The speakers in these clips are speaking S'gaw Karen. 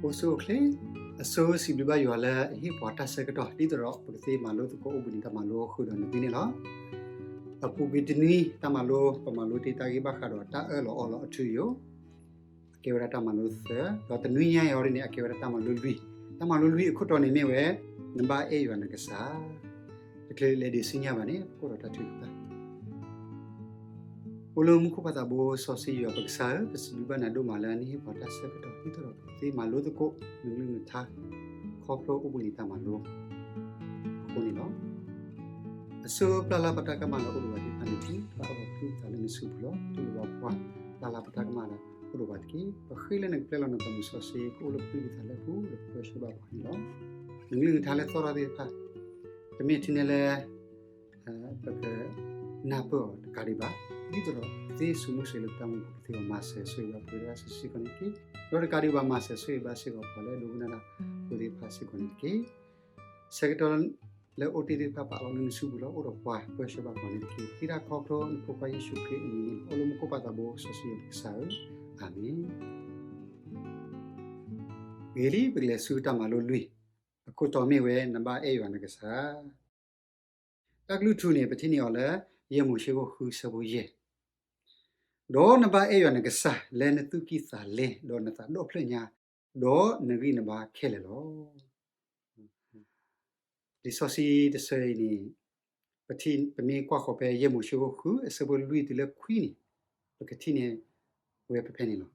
အိၣ်ဆူၣ်အိၣ်ချ့, အဆိစံးဘျုးဘၣ်ယွၤလၢအဟ့ၣ်ပှၤတၢ်ဆၢကတီၢ် ဒ်သိးဒီးပကသ့မၤလိသကိးအိၣ်ဘှံးနံၤတၢ်မၤလိဃုာ်ဒီးနသုန့ၣ်လီၤ. အပူၤကွံာ်တနွံ တၢ်မၤလိ ပမၤလိတ့ၢ်တၢ်ဂ့ၢ်ဘၣ်ဃးဒီးတၢ်အၢၣ်လီၤအီလီၤအထူအယိာ်, အကဲဝဲဒၣ်တၢ်မၤလိသၢ, ဒီးတနွံညါအံၤအီၤဒ်န့ၣ် အကဲဝဲဒၣ်တၢ်မၤလိလွံၢ်, တၢ်မၤလိလွံၢ်အခိၣ်တီန့ၣ်မ့ၢ်ဝဲ နဘၣ်အဲၣ်ယွၤနကစၢ် တချုးလဲၤဒံးဆူညါဘၣ်န့ၣ် ပကအိၣ်ဒီးတၢ်ထုကဖၣ်. အိၣ်လၢမူခိၣ်ပၢ်သးဘိစီဆှံယွၤပကစၢ်ဧၢ, ပစံးဘျုးဘၣ်နၤဒိၣ်မးလၢနဟ့ၣ်ပှၤတၢ်ဆၢကတီၢ် ဒ်သိးဒီးပကသ့မၤလိသကိးနကလုၢ်နကထါ ခီဖျိအိၣ်ဘှံးနံၤတၢ်မၤလိအဃိန့ၣ်လီၤ. အဆိပျၢ်လၢပတၢ်ကမၣ်လၢအိၣ်ဒီးပှၤသ့ၣ်တဖၣ်န့ၣ်တက့ၢ်. ပာ်အီၤပသူၣ်ပသးလၢနစုပူၤလီၤ. တူၢ်လိာ်ဘၣ်ပှၤ ပျၢ်လၢပတၢ်ကမၣ်လၢအိၣ်ဒီးပှၤတက့ၢ်. ပဃ့လၢနကပျဲလီၤနသးမုၢ်စီဆှံ ကအိၣ်လၢပသူၣ်ကံၢ်သးလဲပူၤ ဒီးကပၢဆှၢဘၣ်ပှၤန့ၣ်လီၤ. နကလုၢ်နကထါလၢသီထီၣ်သ့ၣ်တဖၣ် တမ့ၢ်ထဲန့ၣ်လၢ ပကနၢ်ပၢၢ်အီၤတကးဒံးဘၣ်, ဒ်သိးဒီးသ့စိာ်မူစိာ်လၢပတၢ်မူပူၤ ကသ့ဘၣ်မၤစၢၤဆိၣ်ဂ့ၤဘၣ်ပှၤဒၣ်စံးစ့ၢ်ကီးန့ၣ်တက့ၢ်. ဒီးတကးဒံးဘၣ်မၤစၢၤဆိၣ်ဂ့ၤဘၣ်စ့ၢ်ကီးပှၤလၢဒိကနၣ်တၢ်ဖိသ့ၣ်တဖၣ်စ့ၢ်ကီးန့ၣ်တက့ၢ်. ဆၢကတီၢ်လၢအိၣ်တ့ၢ်သ့ၣ်တဖၣ် ပာ်လီၤလၢနစုပူၤလီၤ. အိၣ်ဒီးပှၤ ပၢဆှၢဘၣ်ပှၤန့ၣ်တက့ၢ်. ဃ့တၢ်ခီဖျိနဖိခွါယ့ၣ်ၡူးခရံာ်အမံၤန့ၣ်လီၤ. အိၣ်လၢမူခိၣ်ပၢ်သးဘိစီဆှံယွၤပကစၢ်ဧၢ, အၤမ့ၣ်. ဂ့ၤလံ, ပကလဲၤဆူတၢ်မၤလိလွံၢ်, အခိၣ်တီမ့ၢ်ဝဲ နဘၣ်အဲၣ်ယွၤနကစၢ်. တၢ်ကလုၢ်ထူန့ၣ် ပထံၣ်န့ၢ်အီၤလၢ ယဲၢ်မိၤၡ့ခိၣ်ဃုဆၢဖိယဲၢ်, ဒီးနဘၣ်အဲၣ်ယွၤနကစၢ်လၢနသူၣ်ကံၢ်သးလဲ ဒီးနသးဒီဖျၢၣ်ညါ, ဒီးနဂံၢ်နဘါခဲလၢာ်လီၤ. လံာ်စီဆှံတဆၢအံၤန့ၣ် ပထံၣ် ပမ့ၢ်ကွၢ်ဃီၤဖဲယဲၢ်မိၤၡ့ခိၣ်ဃု အဆၢဖိလွံၢ်တုၤလၢခွံန့ၣ် ပကထံၣ်န့ၢ်ဝဲဖဲဖဲန့ၣ်လီ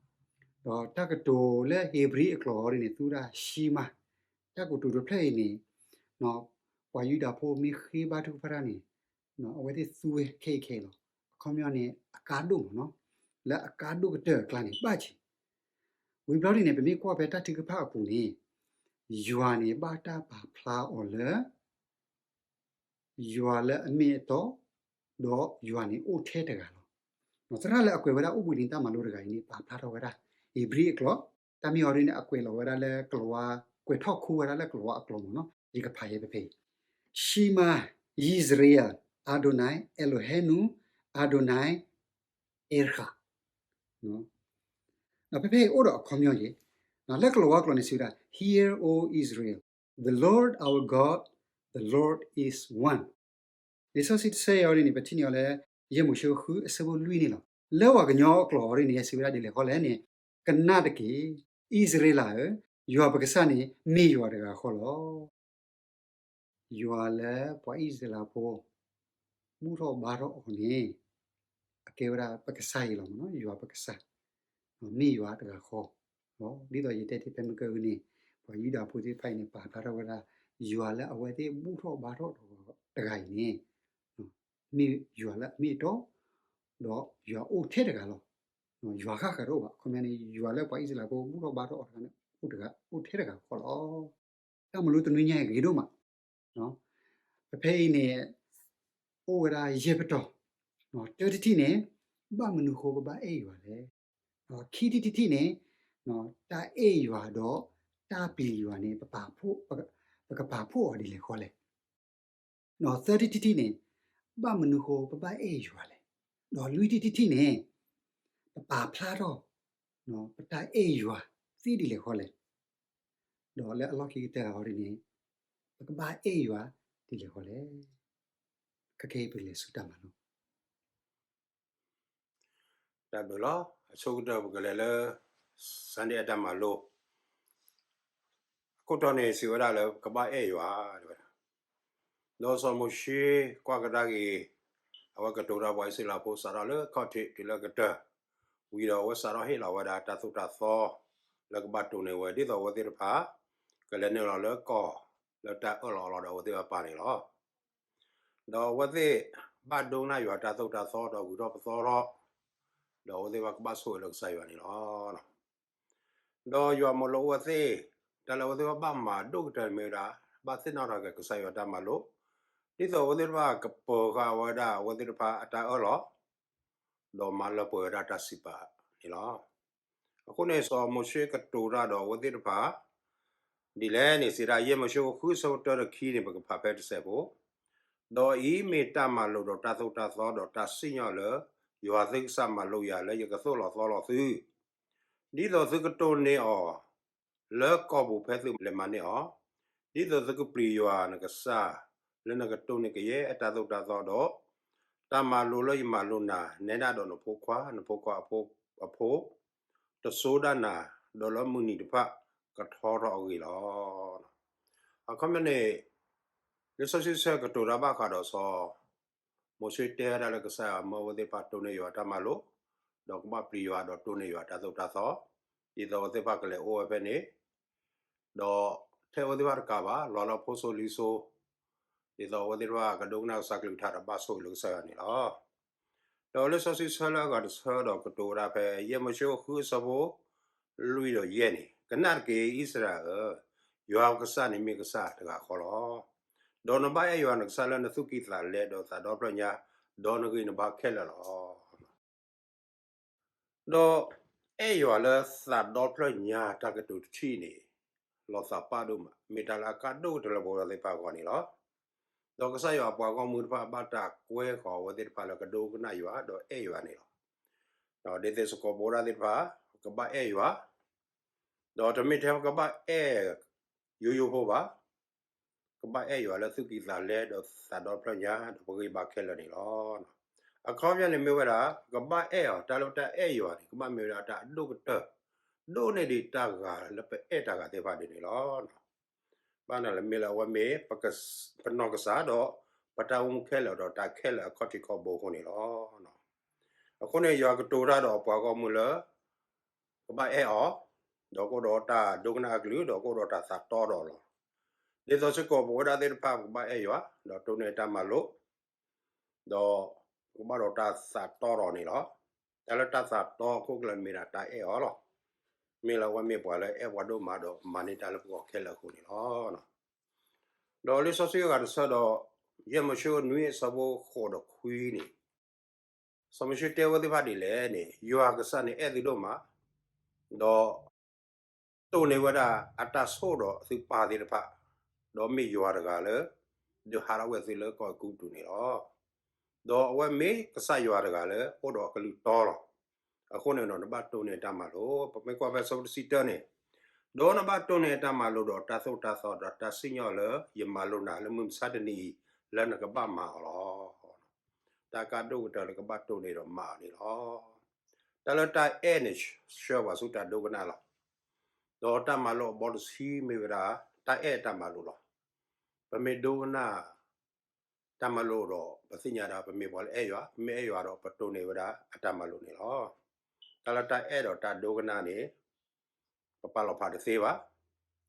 ၤ. ဒီးတၢ်ကတိၤလၢဧ့ၤဘြံၤအကျိာ်အီၤဒ်န့ၣ် သူဝဲဒၣ် ရှံမါ, တၢ်ကတိၤတဖျၢၣ်အံၤန့ၣ် ပှၤယူဒၤဖိမ့ၢ်ဃ့ဘါထုကဖၣ်တၢ်န့ၣ် အဝဲသ့ၣ်သူဝဲခဲအံၤခဲအံၤလီၤ. အခီပညီန့ၣ် အကါဒိၣ်မးနီၤ, လၢအကါဒိၣ်ကတၢၢ်အကျါန့ၣ် ဘၣ်ဆံး ဝံၤဘျီဒ်န့ၣ် ပမ့ၢ်ကွၢ်ဖဲတၢ်ထုကဖၣ်အပူၤန့ၣ် ယွၤန့ၣ်ဘၣ်တၢ်ပာ်ဖျါအီၤလၢ ယွၤလၢအမ့ၢ်အတီ, ဒီးယွၤန့ၣ်အိၣ်ထဲတဂၤလီၤ. သရၣ်လၢအကွဲးဝဲဒၣ်အိၣ်ဘှံးနံၤတၢ်မၤလိတဂၤအံၤန့ၣ် ပာ်ဖျါထီၣ်ဝဲဒၣ် ဧ့ၤဘြံၤအကျိာ်, တၢ်မ့ၢ်အီၤဒ်န့ၣ် အကွဲးလီၤဝဲဒၣ်လၢကလၤဝါ, ကွဲးထီၣ်ခူဝဲဒၣ်လၢကလၤဝါအကျိာ်မးနီၤ, ယကဖးယဲဖဲဖဲအံၤ, Shema Yisrael, Adonai Eloheinu, Adonai Echad. ဒီးဖဲဖဲအံၤအိၣ်ဒီးအခီပညီယဲၢ်, လၢကလၤဝါကျိာ်န့ၣ်စံးဝဲဒၣ် Hear, O Israel, the Lord our God, the Lord is one. လံာ်စီဆှံတဆၢအံၤအီၤဒ်န့ၣ် ပထံၣ်န့ၢ်အီၤလၢ ယဲၢ်မိၤၡ့ဃုအဆၢဖိလွံၢ်န့ၣ်လီၤ. လၢပှၤကညီအကျိာ်အီၤဒ်န့ၣ် စံးဝဲဒၣ်ဒ်လဲၣ်ဃီလဲၣ်န့ၣ်, ကနၣ်တက့ၢ်, အံၣ်စရ့လးဧၢ, ယွၤပကစၢ်န့ၣ် မ့ၢ်ယွၤတဂၤဃီလီၤ. ယွၤလၢပှၤအံၣ်စရ့လးဖိ ဘူၣ်ထီၣ်ဘါထီၣ်အီၤန့ၣ် အကဲဝဲဒၣ်ပကစၢ်အံၤလီၤမးနီၤ, ယွၤပကစၢ် မ့ၢ်ယွၤတဂၤဃီလီၤ. ဒ်သိးယတဲတ့ၢ်ဖဲမုၢ်ကၢၢ်အံၤန့ၣ် ပှၤယူဒၤဖိသ့ၣ်တဖၣ်အံၤန့ၣ် ပာ်ဖျါထီၣ်ဝဲဒၣ် ယွၤလၢအဝဲသ့ၣ်ဘူၣ်ထီၣ်ဘါထီၣ်တဂၤအံၤန့ၣ် မ့ၢ်ယွၤလၢအမ့ၢ်အတီ, ဒီးယွၤအိၣ်ထဲတဂၤလီၤ. ယွၤဃၣ်ဃၣ်တအိၣ်ဘၣ်. အခီပညီန့ၣ် ယွၤလၢပှၤအံၣ်စရ့လးဖိဘူၣ်ထီၣ်ဘါထီၣ်အီၤတဂၤန့ၣ် အိၣ်ထဲတဂၤဃီလီၤ. တၢ်မၤလိတနွံညါအံၤဂ့ၤဒိၣ်မး. ပဖဲအံၤန့ၣ် အိၣ်ဝဲဒၣ်ယဲၢ်ပတီၢ်, တၢတထံၣ်န့ၣ် ဘၣ်မနုၤဃိပဘၣ်အဲၣ်ယွၤလဲၣ်. ခံထံၣ်တထံၣ်န့ၣ် တၢ်အဲၣ်ယွၤဒီးတၢ်ပျံၤယွၤန့ၣ် ပကပာ်ဖှိၣ်အီၤဒ်လဲၣ်ဃီလဲၣ်. သၢထံၣ်တထံၣ်န့ၣ် ဘၣ်မနုၤဃိပဘၣ်အဲၣ်ယွၤလဲၣ်. ဒီးလွံၢ်ထံၣ်တထံၣ်န့ၣ် ပပာ်ဖျါထီၣ် ပတၢ်အဲၣ်ယွၤသ့ဒ်လဲၣ်ဃီလဲၣ်. ဒီးလၢအလီၢ်ခံကတၢၢ်အီၤဒ်န့ၣ် ပကဘၣ်အဲၣ်ယွၤဒ်လဲၣ်ဃီလဲၣ်. ခဲကနံၣ်အံၤပကလဲၤဆူတၢ်မၤလိ တၢ်ဘျုးလီၤ. အဆိကတၢၢ်ပကလဲၤလၢ Sunday အတၢ်မၤလိ အခိၣ်တီန့ၣ်စံးဝဲဒၣ်လၢကဘၣ်အဲၣ်ယွၤ တဲဝဲဒၣ်. ဒီးစီၤမိၤၡ့ကွၢ်ကဒါက့ၤ အဝဲကတိၤတၢ်ပှၤအံၣ်စရ့လးဖိစးထီၣ်လၢခီၣ်ထံးတုၤလၢကတၢၢ်, ဝံၤဒီးအဝဲစးထီၣ်ဟ့ၣ်လီၤဝဲဒၣ်တၢ်သိၣ်တၢ်သီ လၢကဘၣ်တိၢ်န့ၢ်ဝဲ ဒ်သိးအဝဲသ့ၣ်တဖၣ် ကလဲၤနုာ်လီၤလၢကီၢ်လၢတၢ်အၢၣ်လီၤအီလီၤဒီးအဝဲသ့ၣ်တဖၣ်ပာ်န့ၣ်လီၤ. ဒီးအဝဲသ့ၣ်ဘၣ်ဒိကနၣ်ယွၤတၢ်သိၣ်တၢ်သီဒီးဂုၤထီၣ်ပသီထီၣ်, ဒီးအဝဲသ့ၣ်ဘၣ်ကဘၣ်ဆိၣ်ဂ့ၤလၢကစၢ်ယွၤန့ၣ်လီၤ. ဒီးယွၤမၢလိအဝဲသ့ၣ်, တၢ်လၢအဝဲသ့ၣ်ဘၣ်မၤဒိၣ်ကတၢၢ်န့ၣ်မ့ၢ်ဝဲဒၣ် ဘၣ်သ့ၣ်နီၣ်ထီၣ်က့ၤကစၢ်ယွၤတၢ်မၤလိ, ဒ်သိးအဝဲသ့ၣ်တဖၣ်ကပၢၤဃာ်ဝဲဒၣ်အဝဲသ့ၣ်တဖၣ်အတၢ်အၢၣ်လီၤ ဒီးမၤလၢပှဲၤဝဲဒၣ်တၢ်စံးပာ်န့ၣ်လီၤ. အဃိန့ၣ် စီၤမိၤၡ့ကတိၤတၢ်ဒီးအဝဲသ့ၣ်တဖၣ် ဒ်လဲၣ်န့ၣ်စံးဒၣ် ယဲၢ်မိၤၡ့ဃုဆၢဖိတၢဒီးခံန့ၣ် ပကဖးဖဲတစဲးဖိ, ဒီးအံၤမ့ၢ်တၢ်မၤလိာ်ဒီးတၢ်သိၣ်တၢ်သီဒီးတၢ်စံၣ်ညီၣ်လၢ ယွၤသုကစၢ်မၤလိာ်ယၤလၢယကသိၣ်လီၤသီလီၤသု ဒ်သိးသုကတိၢ်န့ၢ်အီၤ လၢကီၢ်ပူၤဖဲသုလဲၤမၤန့ၢ်အီၤ, ဒ်သိးသုကပျံၤယွၤနကစၢ် လၢနကတိၢ်န့ၢ်ကယဲၢ်အတၢ်သိၣ်တၢ်သီဒီး တၢ်မၤလိလၢယမၤလိနၤ နဲဒၣ်ဒီးနဖိခွါ နဖိခွါအဖိ တစိၤဒၣ်နၤ, ဒီးလၢမုၢ်နံၤတဖၣ်ကထီထီၣ်အဂ့ၢ်လီၤ. အခီပညီန့ၣ် လံာ်စီဆှံဆၢကတိၤတၢ်ဘၣ်ဃးဒီးစီၤ မိၤၡ့တဲဝဲဒၣ်လၢကစၢ်ယွၤမၢအဝဲသ့ၣ်တဖၣ်တိၢ်န့ၢ်ယွၤတၢ်မၤလိ, ဒီးကဘၣ်ပျံၤယွၤဒီးတိၢ်န့ၢ်ယွၤတၢ်သိၣ်တၢ်သီ, ဒ်သိးအဝဲသ့ၣ်တဖၣ်ကလဲၤအိၣ်ဝဲဖဲန့ၣ်, ဒီးထဲအဝဲသ့ၣ်တဖၣ်တကးဘၣ် လီၤလၢဖိစိၤလံၤစိၤ, ဒ်သိးအဝဲသ့ၣ်တဖၣ်ကဒိကနၣ်ကစၢ်ကလုၢ်ကထါဒီးဘၣ်ဆိၣ်ဂ့ၤလၢကစၢ်ယွၤန့ၣ်လီၤ. ဒီးလံာ်စီဆှံဆၢလၢအဂၤတဆၢဒီးကတိၤဝဲဒၣ်ဖဲ ယဲၢ်မိၤၡ့အခိၣ်ဃုအဆၢဖိ လွံၢ်ဒီးယဲၢ်န့ၣ်, ကနၣ်တက့ၢ် အံၣ်စရ့လးဧၢ, ယွၤပကစၢ်န့ၣ်မ့ၢ်ကစၢ်တဂၤဃီလီၤ. ဒီးနဘၣ်အဲၣ်ယွၤနကစၢ်လၢနသူၣ်ကံၢ်သးလဲဒီးသးဒီဖျၢၣ်ညါ, ဒီးနဂံၢ်နဘါခဲလၢာ်လီၤ. ဒီးအဲၣ်ယွၤလၢသးဒီဖျၢၣ်ညါတၢ်ကတိၤတထံၣ်န့ၣ် လီၤသးပၢ်ဒိၣ်မး, မ့ၢ်တၢ်လၢအကါဒိၣ်ကတၢၢ်လၢပဝဲသ့ၣ်တဖၣ်အဂီၢ်န့ၣ်လီၤ. ဒီးကစၢ်ယွၤအပှၤဂီၢ်မုၢ်တဖၣ်ဘၣ်တၢ်ကွဲဃီၤအဝဲသ့ၣ်တဖၣ်လၢကဒိကနၣ်ယွၤ ဒီးအဲၣ်ယွၤန့ၣ်လီၤ. ဒီးဒ်သိးစ့ၢ်ကီးပဝဲဒၣ်သ့ၣ်တဖၣ် ကဘၣ်အဲၣ်ယွၤ, ဒီးတမ့ၢ်ထဲကဘၣ်အဲၣ်ယိယိဖိဘၣ်, ကဘၣ်အဲၣ်ယွၤလၢသူၣ်ကံၢ်သးလဲဒီးသးဒီဖျၢၣ်ညါ ဒီးပဂံၢ်ဘါခဲလၢာ်န့ၣ်လီၤ. အခီပညီန့ၣ်မ့ၢ်ဝဲဒၣ် ပကဘၣ်အဲၣ်အီၤ, တၢ်လၢပတၢ်အဲၣ်ယွၤန့ၣ် ကဘၣ်မ့ၢ်ဝဲဒၣ်တၢ်အဒိၣ်ကတၢၢ်, ဒိၣ်န့ၢ်ဒံးတၢ်ဂၤလၢပအဲၣ်တၢ်ဂၤသ့ၣ်တဖၣ်ဒ်န့ၣ်လီၤ. ဘၣ်နၤလၢမ့ၢ်လၢအဝဲမ့ၢ် ပနီၢ်ကစၢ်ဒီး ပတၢ်အိၣ်မူခဲလၢာ်ဒီးတၢ်ခဲလၢာ်အခီၣ်ထံးခီၣ်ဘိအဃိန့ၣ်လီၤ. အဃိန့ၣ် ယွၤကတိၤတၢ်ဒီးအပှၤဂီၢ်မုၢ်လၢ ကဘၣ်အဲၣ်အီၤ, ဒီးကအိၣ်ဒီးတၢ်ဒိကနၣ်အကလုၢ်, ဒီးကအိၣ်ဒီးတၢ်သးတီဒီးလီၤ. ဒ်သိးစ့ၢ်ကီးပဝဲဒၣ်သ့ၣ်တဖၣ် ပကဘၣ်အဲၣ်ယွၤ, ဒီးတိၢ်န့ၢ်တၢ်မၤလိ, ဒီးပကဘၣ်ဒီးတၢ်သးတီဒီးန့ၣ်လီၤ. တၢ်လၢတၢ်သးတီအခိၣ်ကျၢၢ်မ့ၢ်ဒၣ်တၢ်အဲၣ်အီၤလီၤ. မ့ၢ်လၢအဝဲမ့ၢ်ပှၤလၢအဲၣ်ပှၤဒိၣ်မးဒီးမၤန့ၢ်တၢ်လၢပဂီၢ်ခဲလၢာ်အဃိန့ၣ်လီၤ. ဒီးလံာ်စီဆှံအဂၤတဆၢဒီး ယဲၢ်မိၤၡ့နွံအဆၢဖိဃိးဒီးခွံန့ၣ်, စီၤမိၤၡ့တဲဝဲသ့ၣ်တဖၣ်ဒ်လဲၣ်န့ၣ်, ယွၤကစၢ်န့ၣ်အဲၣ်သုဒိၣ်မး, ဒီးတိၢ်န့ၢ်ဝဲဒၣ်အတၢ်ဆိၣ်ဒီးသုပၢ်သ့ၣ်တဖၣ်, ဒီးမ့ၢ်ယွၤတဂၤလၢ ဒုးဟးထီၣ်ဝဲသုလၢကီၢ်အဲၤကူပတူးန့ၣ်လီၤ. ဒီးအဝဲမ့ၢ်ကစၢ်ယွၤတဂၤလၢအိၣ်ဒီးအကလုၢ်တီလီၤ. အဃိန့ၣ်ဒီး နဘၣ်တိၢ်န့ၢ်တၢ်မၤလိ, ပမ့ၢ်ကွၢ်ဖဲဆၢဖိတဆံတၢန့ၣ်, ဒီးနဘၣ်တိၢ်န့ၢ်တၢ်မၤလိဒီးတၢ်သိၣ်တၢ်သီဒီးတၢ်စံၣ်ညီၣ်လၢယမၤလိနၤလၢမုၢ်မဆါတနံၤအံၤ လၢနကဘၣ်မၤအီၤလီၤ. တၢ်ကါဒိၣ်ကတၢၢ်လၢကဘၣ်တိၢ်န့ၢ်ဒီးမၤအီၤန့ၣ်လီၤ. တၢ်လၢတၢ်အဲၣ်န့ၣ် ဆှၢပှၤဆူတၢ်ဒိကနၣ်လီၤ. ဒီးတၢ်မၤလိအဘီတဆံမ့ၢ်ဝဲဒၣ် တၢ်အဲၣ်တၢ်မၤလိလီၤ. ပမ့ၢ်ဒိကနၣ် တၢ်မၤလိဒီး ပသ့ၣ်ညါဒၣ် ပမ့ၢ်ပှၤလၢအဲၣ်ယွၤ, ပမ့ၢ်အဲၣ်ယွၤဒီး ပတိၢ်န့ၢ်ဝဲဒၣ်အတၢ်မၤလိန့ၣ်လီၤ. တၢ်လၢတၢ်အဲၣ်ဒီးတၢ်ဒိကနၣ်န့ၣ် ပပာ်လီၤဖးတသ့ဘၣ်.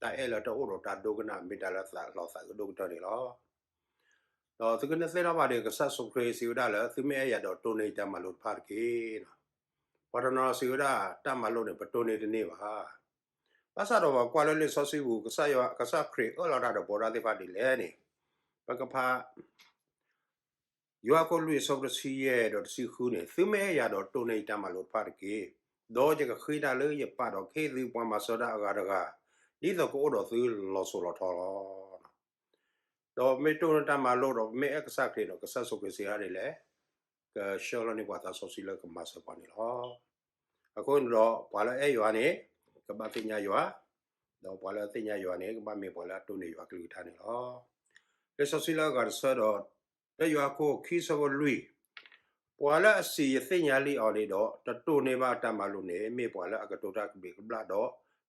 တၢ်အဲၣ်လၢတအိၣ်ဒီးတၢ်ဒိကနၣ် မ့ၢ်တၢ်လၢသးလီၤသးအုးဒိၣ်ကတၢၢ်န့ၣ်လီၤ. ဒီးသုကနၢ်သ့ၣ်ထီၣ်ဘၣ်ဒီး ကစၢ်ယ့ၣ်ၡူးခရံာ်စံးဝဲဒၣ်လၢ သုမ့ၢ်အဲၣ်ယၤဒီး တိၢ်န့ၢ်ယတၢ်မၤလိတဖၣ်တက့ၢ်. ပှၤတနီၤစံးဝဲဒၣ် တၢ်မၤလိန့ၣ် ပတိၢ်န့ၢ်တန့ၢ်ဘၣ်. ဘၣ်ဆၣ်ဒီးပကွၢ်လၢလံာ်စီဆှံပူၤ ကစၢ်ယွၤ ကစၢ်ခရံာ်အၢၣ်လီၤတၢ်ဒီးပဝဲဒၣ်သ့ၣ်တဖၣ်ဒ်လဲၣ်န့ၣ်, ပကဖး ယိၤဟၣ်ခိၣ်လွံၢ်အဆၢဖိတဆံယဲၢ်ဒီးတဆံဃုန့ၣ်, သုမ့ၢ်အဲၣ်ယၤဒီးတိၢ်န့ၢ်ယတၢ်မၤလိတဖၣ်တက့ၢ်. ဒီးယကဃ့တၢ်လၢယပၢ်ဒီးကဟ့ၣ်သုပှၤမၤစၢၤတၢ်အဂၤတဂၤ, ဒ်သိးကအိၣ်ဒီးသုလီၤစိၤလီၤထီလီၤ. ဒီးပမ့ၢ်တိၢ်န့ၢ်တၢ်မၤလိဒီး ပမ့ၢ်အဲၣ်ကစၢ်ခရံာ်ဒီး ကစၢ်ယ့ၣ်ၡူးခရံာ်စံးဝဲဒၣ်ဒ်လဲၣ်, ကဆှၢလီၤန့ၢ်ပှၤသးစီဆှံလၢကမၤစၢၤပှၤန့ၣ်လီၤ. အဃိန့ၣ်ဒီး ပှၤလၢအအဲၣ်ယွၤန့ၣ် ကဘၣ်သ့ၣ်ညါယွၤ, ဒီးပှၤလၢအသ့ၣ်ညါယွၤန့ၣ် ကဘၣ်မ့ၢ်ပှၤလၢအတိၢ်န့ၢ်ယွၤကလုၢ်ကထါန့ၣ်လီၤ. လံာ်စီဆှံလၢအဂၤတဆၢဒီး တၢယိၤဟၣ်ခိၣ်ခံဆၢဖိလွံၢ်, ပှၤလၢအစံးယသ့ၣ်ညါလံအီၤန့ၣ်ဒီး တတိၢ်န့ၢ်ဘၣ်တၢ်မၤလိန့ၣ် မ့ၢ်ပှၤလၢအကတိၤတၢ်ကဘျံးကဘျၣ်ဒီး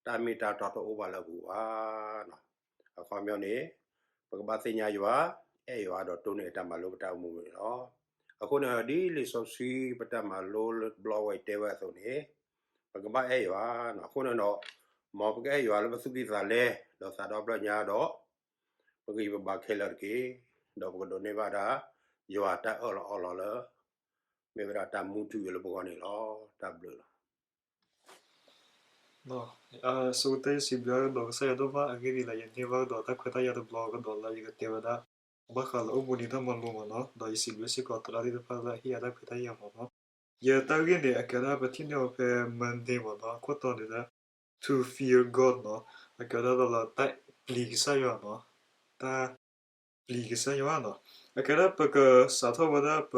တၢ်မ့ၢ်တၢ်တီတအိၣ်ဘၣ်လၢအပူၤဘၣ်. အခီပညီန့ၣ် ပကဘၣ်သ့ၣ်ညါယွၤ, အဲၣ်ယွၤဒီးတိၢ်န့ၢ်တၢ်မၤလိပတၢ်အိၣ်မူန့ၣ်လီၤ. အဃိန့ၣ် ဒ်လံာ်စီဆှံပတၢ်မၤလိလၢတဘျီဝဲအံၤတဲဝဲအသိးန့ၣ်, ပကဘၣ်အဲၣ်ယွၤ, အဃိန့ၣ်ဒီး မ်ပကအဲၣ်ယွၤလၢပသူၣ်ကံၢ်သးလဲ ဒီးသးဒီဖျၢၣ်ညါဒီး ပဂံၢ်ပဘါခဲလၢာ်တက့ၢ်. ဒီးပကဒိးန့ၢ်ဘၣ်ဒၣ် ယွၤတၢ်အၢၣ်လီၤအီလီၤလၢ မ့ၢ်ဝဲဒၣ်တၢ်မူထူယိာ်လၢပဂီၢ်န့ၣ်လီၤ. တၢ်ဘျုးလီၤ. အဆိကတၢၢ်ယစံးဘျုးကဒီးကစၢ်ယွၤဒိၣ်မး အဂ့ၢ်ဒ်အံၤလၢ ယန့ၢ်ဘၣ်ကဒီးတၢ်ခွဲးတၢ်ယာ်တဘျီကဒီးလၢယကတဲဝဲဒၣ် ဘၣ်ဃးလၢအိၣ်ဘှံးနံၤတၢ်မၤလိမ့ၢ်နီၤ, ဒီးယစံးဘျုးစ့ၢ်ကီးသရၣ်သ့ၣ်တဖၣ်လၢအဟ့ၣ်ယၤတၢ်ခွဲးတၢ်ယာ်မ့ၢ်နီၤ. ယတၢ်ဂ့ၢ်န့ၣ် အကဲဒၣ်ပထံၣ်န့ၢ်အီၤဖဲ Monday မ့ၢ်နီၤ, အခိၣ်တီန့ၣ်လၢ To fear God နီၤ, အကဲဒၣ်ဒီးလၢတၢ်ပျံၤကစၢ်ယွၤနီၤ, တၢ်ပျံၤကစၢ်ယွၤနီၤ. အကဲဒၣ်ပကစးထီၣ်ဝဲဒၣ်ပ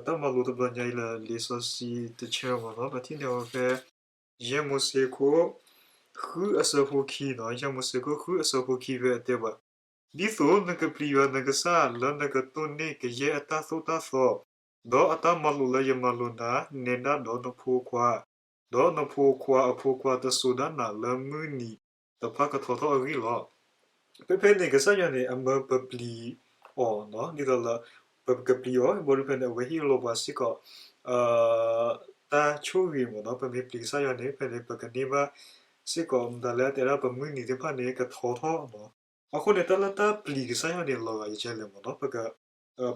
တၢ်မၤလိတဘျီညါအံၤလၢလံာ်စီဆှံတဆၢမ့ၢ်နီၤ, ပထံၣ်န့ၢ်အီၤဖဲ ယဲၢ်မိၤၡ့ခိၣ် ဃုအဆၢဖိခံနီၤ, ယဲၢ်မိၤၡ့ခိၣ်ဃုအဆၢဖိခံဖဲအတဲဝဲ, ဒ်သိးနကပျံၤယွၤနကစၢ်လၢနကတိၢ်န့ၢ်ကယဲၢ်အတၢ်သိၣ်တၢ်သီ, ဒီးအတၢ်မၤလိာ်လၢယမၤလိာ်နၤ, နဲဒၣ်ဒီးနဖိခွါ, ဒီးနဖိခွါအဖိခွါတစိၤဒၣ်နၤလၢမုၢ်နံၤတဖၣ်ကထီထီၣ်အဂ့ၢ်လီၤ. ဖဲဖဲန့ၣ် ကစၢ်ယွၤန့ၣ် အမၢပပျံၤအီၤနီၤ, ဒ်သိးလၢ ပကပျံၤအီၤ, ဘၣ်ဒီးဖဲန့ၣ် အဝဲဟ့ၣ်လီၤပှၤစ့ၢ်ကီး တၢ်ဆိၣ်ဂ့ၤမ့ၢ်နီၤ, ပမ့ၢ်ပျံၤကစၢ်ယွၤန့ၣ် ဖဲန့ၣ်ပကန့ၢ်ဘၣ်စ့ၢ်ကီး မတၤလဲၣ် အတဲဒၣ်ပမုၢ်နံၤသ့ၣ်တဖၣ်န့ၣ် ကထီထီၣ်နီၤ. အဃိန့ၣ် တၢ်လၢတၢ်ပျံၤကစၢ်ယွၤန့ၣ် လီၤဂာ်ယကဲလဲၣ်မ့ၢ်နီၤ, ပ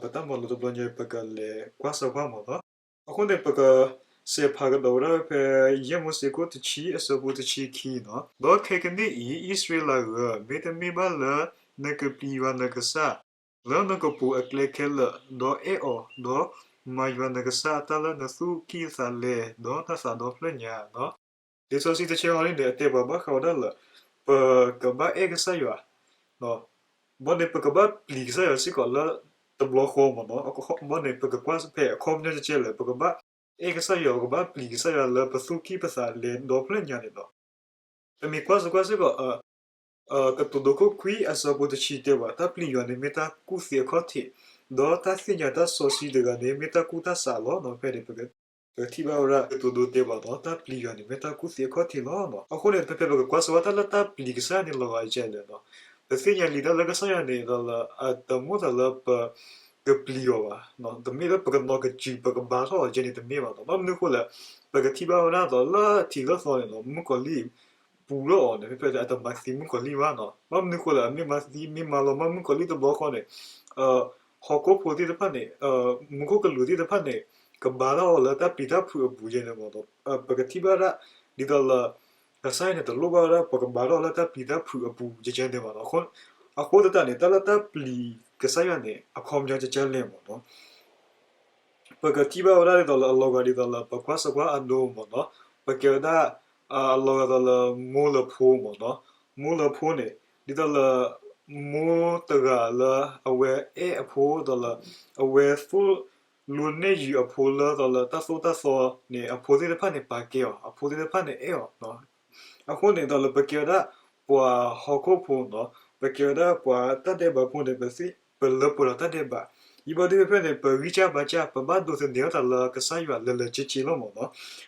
ပတၢ်မၤလိာ်တဘျီညါ ပကလဲၤကွၢ်စၢၤကွၢ်မ့ၢ်နီၤ. အဃိန့ၣ် ပကစဲးဖးကဒီးဝဲဒၣ်ဖဲ ယဲၢ်မိၤၡ့ခိၣ်တဆံအဆၢဖိတဆံခံနီၤ, ဒီးခဲကနံၣ်အံၤ အံၣ်စရ့လးဧၢ, မ့တမ့ၢ်ဘၣ်လၢနကပျံၤယွၤနကစၢ် လၢနကပိာ်အကျဲခဲလၢာ်, ဒီးအဲၣ်အီၤ, ဒီးမၤယွၤနကစၢ်အတၢ်လၢနသူၣ်ကံၢ်သးလဲ, ဒီးနသးဒီဖျၢၣ်ညါနီၤ. လံာ်စီဆှံတဆၢအံၤန့ၣ် အတဲပှၤဘၣ်ဃးဝဲဒၣ်လၢ ပကဘၣ်အဲၣ်ကစၢ်ယွၤ ဘၣ်န့ၣ် ပကဘၣ်ပျံၤကစၢ်ယွၤစ့ၢ်ကီးလၢတဘျီဃီမ့ၢ်နီၤ. ဘၣ်န့ၣ် ပကကွၢ်ဖဲအခီပညီကဲလဲၣ်, ပကဘၣ်အဲၣ်ကစၢ်ယွၤ, ပကဘၣ်ပျံၤကစၢ်ယွၤလၢပသူၣ်ကံၢ်ပသးလဲဒီဖျၢၣ်ညါန့ၣ်နီၤ. ပမ့ၢ်ကွၢ်စ့ၢ်ကွၢ်စ့ၢ်ကီး ကတိၤဒိခိၣ်ခွံအဆၢဖိတဆံတဲဝဲ, တၢ်ပျံၤယွၤန့ၣ်မ့ၢ်တၢ်ကူၣ်သ့အခီၣ်ထံး, ဒီးတၢ်သ့ၣ်ညါတၢ်စီဆှံတဂၤန့ၣ် မ့ၢ်တၢ်ကူၣ်တၢ်ဆးလီၤ. ဖဲန့ၣ် ပကထံၣ်ဘၣ်ဝဲဒၣ် ကတိၤဒိတဲဘၣ်နီၤ, တၢ်ပျံၤယွၤန့ၣ် မ့ၢ်တၢ်ကူၣ်သ့အခီၣ်ထံးလီၤ. အဃိန့ၣ် ဖဲဖဲပကကွၢ်စ့ၢ်ဝဲတၢ်လၢတၢ်ပျံၤကစၢ်ယွၤန့ၣ် လီၤဂာ်ယကဲလဲၣ်နီၤ. ပသ့ၣ်ညါလံတၢ်လၢကစၢ်ယွၤန့ၣ် ဒီးလၢအတမ့ၢ်တၢ်လၢပ ကပျံၤအီၤဘၣ်, တမ့ၢ်လၢပကနီၤကစုၤ ပကဘါထီၣ်အီၤကဲန့ၣ် တမ့ၢ်ဘၣ်နီၤ. ဘၣ်မနုၤဃိလဲၣ်, ပကထံၣ်ဘၣ်ဝဲဒၣ်ဒီးလၢထံးလၢသီန့ၣ်နီၤ, မုၣ်ကီၤလံၢ်ပူၤထီၣ်အီၤန့ၣ် ဖဲဖဲအတမၤသံမုၣ်ကီၤလံၢ်ဘၣ်နီၤ. ဘၣ်မနုၤဃိလဲၣ်, အမ့ၢ်မၤသံ မ့ၢ်မၤလီၤမၢ်မုၣ်ကီၤလံၢ်တဘျီဃီန့ၣ် ဟီၣ်ခိၣ်ဖိသ့ၣ်တဖၣ်န့ၣ် မူခိၣ်ကလူးသ့ၣ်တဖၣ်န့ၣ် ကဘါထီၣ်အီၤလၢတၢ်ပျံၤတၢ်ဖုးအပူၤယဲန့ၣ်မ့ၢ်နီၤ. ပကထံၣ်ဘၣ်ဒၣ် ဒ်သိးလၢ ကစၢ်ယွၤန့ၣ် တလိၣ်ဘၣ်ဝဲဒၣ် ပကဘါထီၣ်လၢတၢ်ပျံၤတၢ်ဖုးအပူၤယဲန့ၣ်မ့ၢ်နီၤ. အဃိသတးန့ၣ် တၢ်လၢတၢ်ပျံၤကစၢ်ယွၤန့ၣ် အခီပညီကဲလဲၣ်မ့ၢ်နီၤ. ပကထံၣ်ဘၣ်ဝဲဒၣ်ဒ်သိးလၢအလီၤဂာ်ဒ်သိးလၢ ပကွၢ်စၢၤကွၢ်အဒိမ့ၢ်နီၤ, ပကဲဝဲဒၣ် အလီၤဂာ်ဒ်သိးလၢမိၢ်လၢဖိမ့ၢ်နီၤ. မိၢ်လၢဖိန့ၣ် ဒ်သိးလၢ မိၢ်တဂၤလၢအဝဲအဲၣ်အဖိဒ်သိးလၢ အဝဲသိၣ်လိနဲၣ်ယုာ်အဖိလၢဒ်သိးလၢတၢ်သိၣ်တၢ်သီန့ၣ် အဖိသ့ၣ်တဖၣ်န့ၣ် ပာ်ကဲအီၤ, အဖိသ့ၣ်တဖၣ်န့ၣ်အဲၣ်အီၤ အဃိန့ၣ် ဒ်သိးလၢပကဲဝဲဒၣ်ပှၤဟီၣ်ခိၣ်ဖိနီၤ, ပကဲဝဲဒၣ်ပှၤတၢ်ဒဲးဘးဖိန့ၣ် ပသ့ၣ် ပလၢပှဲၤဒီးတၢ်ဒဲးဘး, ယံာ်ဘၣ်ဒ်ဖဲဖဲန့ၣ် ပဂံၢ်စၢ်ဘါစၢ် ပဘၣ်ဒိးသန့ၤထီၣ်သးလၢကစၢ်ယွၤလၢာ်လၢာ်က့က့လီၤမ့ၢ်နီၤ.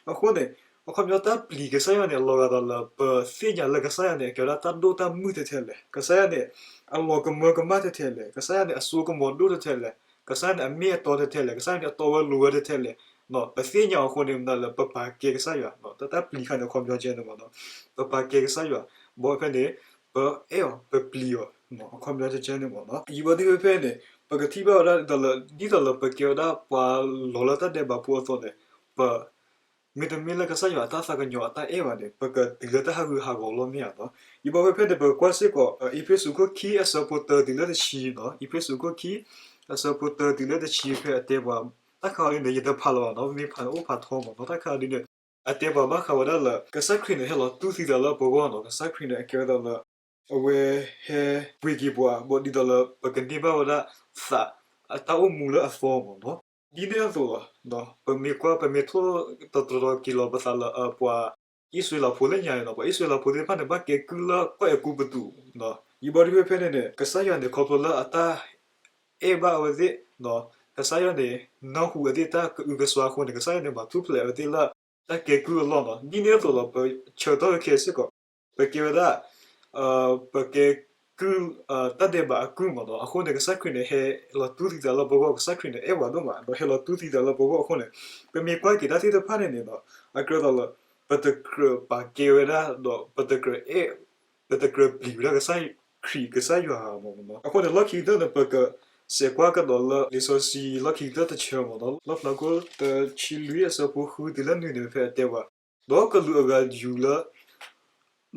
အဃိန့ၣ် အခီပညီတၢ်ပျံၤကစၢ်ယွၤန့ၣ် အလီၤဂာ်ဒ်သိးလၢ ပသ့ၣ်ညါလၢကစၢ်ယွၤန့ၣ် အကဲဝဲဒၣ်တၢ်ဒိၣ်တၢ်မုၢ်ထဲထဲလဲၣ်, ကစၢ်ယွၤန့ၣ် အလီၤကမၢကမၣ်ထဲထဲလဲၣ်, ကစၢ်ယွၤန့ၣ် အစိကမီၤဒိၣ်ထဲထဲလဲၣ်, ကစၢ်ယွၤန့ၣ် အမ့ၢ်အတီထဲထဲလဲၣ်, ကစၢ်ယွၤန့ၣ် အတီဝဲလိၤဝဲထဲထဲလဲၣ် ပသ့ၣ်ညါအဃိန့ၣ် မတၤလၢပပာ်ကဲကစၢ်ယွၤ, တၢ်တၢ်ပျံၤခါန့ၣ် အခီပညီကဲန့ၣ်မ့ၢ်နီၤ, ပပာ်ကဲကစၢ်ယွၤ, ဘၣ်ဖဲန့ၣ် ပအဲၣ်အီၤ ပပျံၤအီၤ, အခီပညီကဲန့ၣ်မ့ၢ်နီၤ. ယံာ်ဘၣ်ဒ်ဖဲဖဲန့ၣ် ပကထံၣ်ဘၣ်ဝဲဒၣ်ဒ်သိးလၢ ဒ်သိးလၢပကဲဝဲဒၣ်ပှၤလီၤလၢတၢ်ဒဲးဘးဖိအသိးန့ၣ် ပ မ့တမ့ၢ်လၢကစၢ်ယွၤအတၢ်သးကညီၤအတၢ်အဲၣ်ဘၣ်န့ၣ် ပကတုၤလၢတၢ်ဟးဂူာ်ဟးဂီၤလီၤမ့ၢ်ဧါနီၤ. ယံာ်ဘၣ်ဖဲဖဲန့ၣ် ပကကွၢ်စ့ၢ်ကီး အ့းဖ့းစူးခိၣ်ခံအဆၢဖိတၢတုၤလၢတဆံနီၤ, အ့းဖ့းစူးခိၣ်ခံ အဆၢဖိတၢတုၤလၢတဆံဖဲအတဲပှၤ တၢ်ခါအံၤန့ၣ် ယတဖးလၢၤဘၣ်နီၤ, မ့ၢ်ဖးန့ၣ်အိၣ်ဖးထီမ့ၢ်နီၤ, တၢ်ခါအံၤန့ၣ် အတဲပှၤဘၣ်ဃးဝဲဒၣ်လၢ ကစၢ်ခရံာ်န့ၣ်ဟဲလီၤတူၢ်သံသးလၢပဂီၢ်နီၤ, ကစၢ်ခရံာ်န့ၣ် အကဲဝဲဒၣ်လၢ အဝဲဟဲပှ့ၤက့ၤပှၤ ဘၣ်ဒ်သိးလၢ ပကန့ၢ်ဘၣ်ဝဲဒၣ်သး အတၢ်အိၣ်မူလၢအသီမ့ၢ်နီၤ. ဒ်န့ၣ်အသိးလီၤ, ပမ့ၢ်ကွၢ် ပမ့ၢ်ထိၣ်တတြီၤက့ၤလီၤပသးလၢ ပှၤအံၣ်စရ့လးဖိလၢညါန့ၣ်နီၤ, ပှၤအံၣ်စရ့လးဖိသ့ၣ်တဖၣ်န့ၣ် ဘၣ်ကဲကုၢ်လၢကီၢ်အဲၤကူပတူး, ယံာ်ဘၣ်ဒ်ဖဲဖဲန့ၣ်န့ၣ် ကစၢ်ယွၤန့ၣ် ခီဖျိလၢအတၢ် အဲၣ်ဘၣ်အဝဲသ့ၣ်, ကစၢ်ယွၤန့ၣ် နၢ်ဟူအဝဲသ့ၣ်တၢ်ကအုကစွါအဃိန့ၣ် ကစၢ်ယွၤန့ၣ် မၤထူၣ်ဖျဲးအဝဲသ့ၣ်လၢ တၢ်ကဲကုၢ်အလီၢ်နီၤ. ဒ်န့ၣ်အသိးလီၤ ပဆၢထီၣ်ခဲစ့ၢ်ကီး ပကဲဝဲဒၣ် ပကဲကုၢ် တၢ်ဒဲးဘးအကုၢ်မ့ၢ်နီၤ. အဃိန့ၣ် ကစၢ်ခရံာ်န့ၣ် ဟဲလီၤတူၢ်သံသးလၢပဂီၢ်, ကစၢ်ခရံာ်န့ၣ် အဲၣ်ပှၤဒိၣ်မး ဒီးဟဲလီၤတူၢ်သံသးလၢပဂီၢ်အဃိန့ၣ် ပမ့ၢ်ကွၢ်က့ၤတၢ်သ့ၣ်တဖၣ်န့ၣ်န့ၣ်နီၤ အကြၢးသိးလၢ ပတကြၢးပာ်ကဲဝဲဒၣ် ဒီးပတကြၢးအဲၣ် ပတကြၢးပျံၤဝဲဒၣ်ကစၢ်ခရံာ်ကစၢ်ယွၤဧါမ့ၢ်နီၤ. အဃိန့ၣ် လီၢ်ခံကတၢၢ်န့ၣ် ပကစဲးကွၢ်ကဒီးလၢ လံာ်စီဆှံလီၢ်ခံကတၢၢ်တဆၢမ့ၢ်နီၤ, လီၣ်ဖျါခိၣ်တဆံလွံၢ်အဆၢဖိဃုတုၤလၢနွံန့ၣ် ဖဲအတဲဝဲ ဒီးကလူးအဂၤယူၤလၢ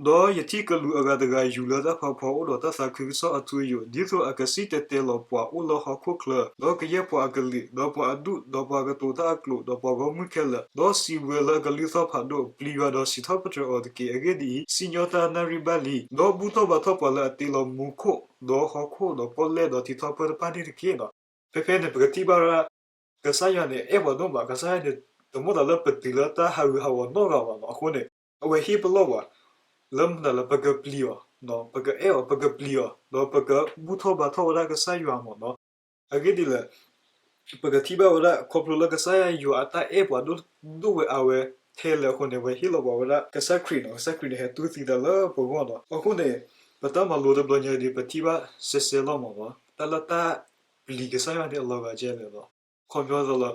ဒီးယထံၣ်ကလူးအဂၤတဂၤယူၤလၢတၢ်ဖးဖီအိၣ်ဒီးတၢ်သးခုကစီၣ်အထူအယိာ်, ဒ်သိးအကစံၣ်တဲၤတဲလီၤပှၤအိၣ်လၢဟီၣ်ခိၣ်ချၢ, ဒီးကယဲၢ်ပှၤအကလံၤ, ဒီးပှၤအဒူၣ်, ဒီးပှၤကတိၤတၢ်အကျိာ်, ဒီးပှၤဂီၢ်မုၢ်ခဲလၢာ်, ဒီးစံးဝဲလၢအကလုၢ်သီၣ်ဖးဒိၣ်, ပျံၤယွၤဒီးစံးထီၣ်ပတြၢၤအီၤတက့ၢ်. အဂ့ၢ်ဒ်အံၤ, စံၣ်ညီၣ်တၢ်နၣ်ရံၣ်ဘၣ်လံ, ဒီးဘူၣ်ထီၣ်ဘါထီၣ်ပှၤလၢအတ့လီၤမူခိၣ်, ဒီးဟီၣ်ခိၣ်, ဒီးပီၣ်လဲၣ်, ဒီးထံထီၣ်ပၢၢ်တဖၣ်န့ၣ်တက့ၢ်နီၤ. ဖဲဖဲန့ၣ် ပကထံၣ်ဘၣ်ဝဲဒၣ် ကစၢ်ယွၤန့ၣ် အဲၣ်ပှၤဒိၣ်မး, ကစၢ်ယွၤန့ၣ် တမ့ၢ်တၢ်လၢပတုၤလၢတၢ်ဟးဂူာ်ဟးဂီၤနီတဂၤဘၣ်နီၤ. အဃိန့ၣ် အဝဲဟ့ၣ်ပလီၢ်ပှၤ လၢမတၤလၢပကပျံၤအီၤ, ပကအဲၣ်အီၤ, ပကပျံၤအီၤ, ဒီးပကဘူၣ်ထီၣ်ဘါထီၣ်ဝဲဒၣ်ကစၢ်ယွၤမ့ၢ်နီၤ. အဂ့ၢ်ဒ်လဲၣ်, ပကထံၣ်ဘၣ်ဝဲဒၣ် ခီဖျိလၢကစၢ်ယွၤအတၢ်အဲၣ်ပှၤဒိၣ်ဝဲအါဝဲထဲလဲၣ်အဃိန့ၣ် အဝဲဟ့ၣ်လီၤပှၤဝဲဒၣ်ကစၢ်ခရံာ်နီၤ, ကစၢ်ခရံာ်န့ၣ် ဟဲတူၢ်သံသးလၢပဂီၢ်နီၤ. အဃိန့ၣ် ပတၢ်မၤလိတဘျီညါဒ် ပထံၣ်ဘၣ်စဲစဲလီၤမ့ၢ်နီၤ, တၢ်လၢတၢ်ပျံၤကစၢ်ယွၤန့ၣ် အလီၤဂာ်ကဲလဲၣ်လီၤ. ခီပညီသိးလီၤ,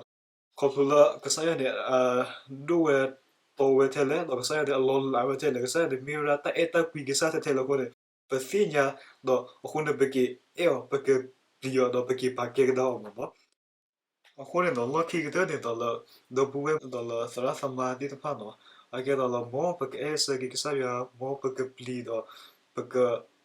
ခီဖျိလၢကစၢ်ယွၤန့ၣ် ဒိၣ်ဝဲတီဝဲထဲလဲၣ်, ဒီးကစၢ်ယွၤန့ၣ် အလီၤလးဝဲထဲလဲၣ်, ကစၢ်ယွၤန့ၣ်မ့ၢ်ဝဲဒၣ်တၢ်အဲၣ်တၢ်ကွံကစၢ်ထဲထဲလဲၣ်အဃိန့ၣ် ပသ့ၣ်ညါ, ဒီးအဃိန့ၣ် ပကအဲၣ်အီၤ, ပကပျံၤအီၤ, ဒီးပကပာ်ကဲကဒါအီၤမ့ၢ်နီၤ. အဃိန့ၣ်ဒီး လီၢ်ခံကတၢၢ်န့ၣ်ဒီးလၢ ဒီပုၢ်ဝဲၢ်ဒီးလၢသရၣ်သမါသ့ၣ်တဖၣ်နီၤ, အကဲဒီးလၢ မ်ပကအဲၣ်ဆၢက့ၤကစၢ်ယွၤ, မ်ပကပျံၤဒီး ပက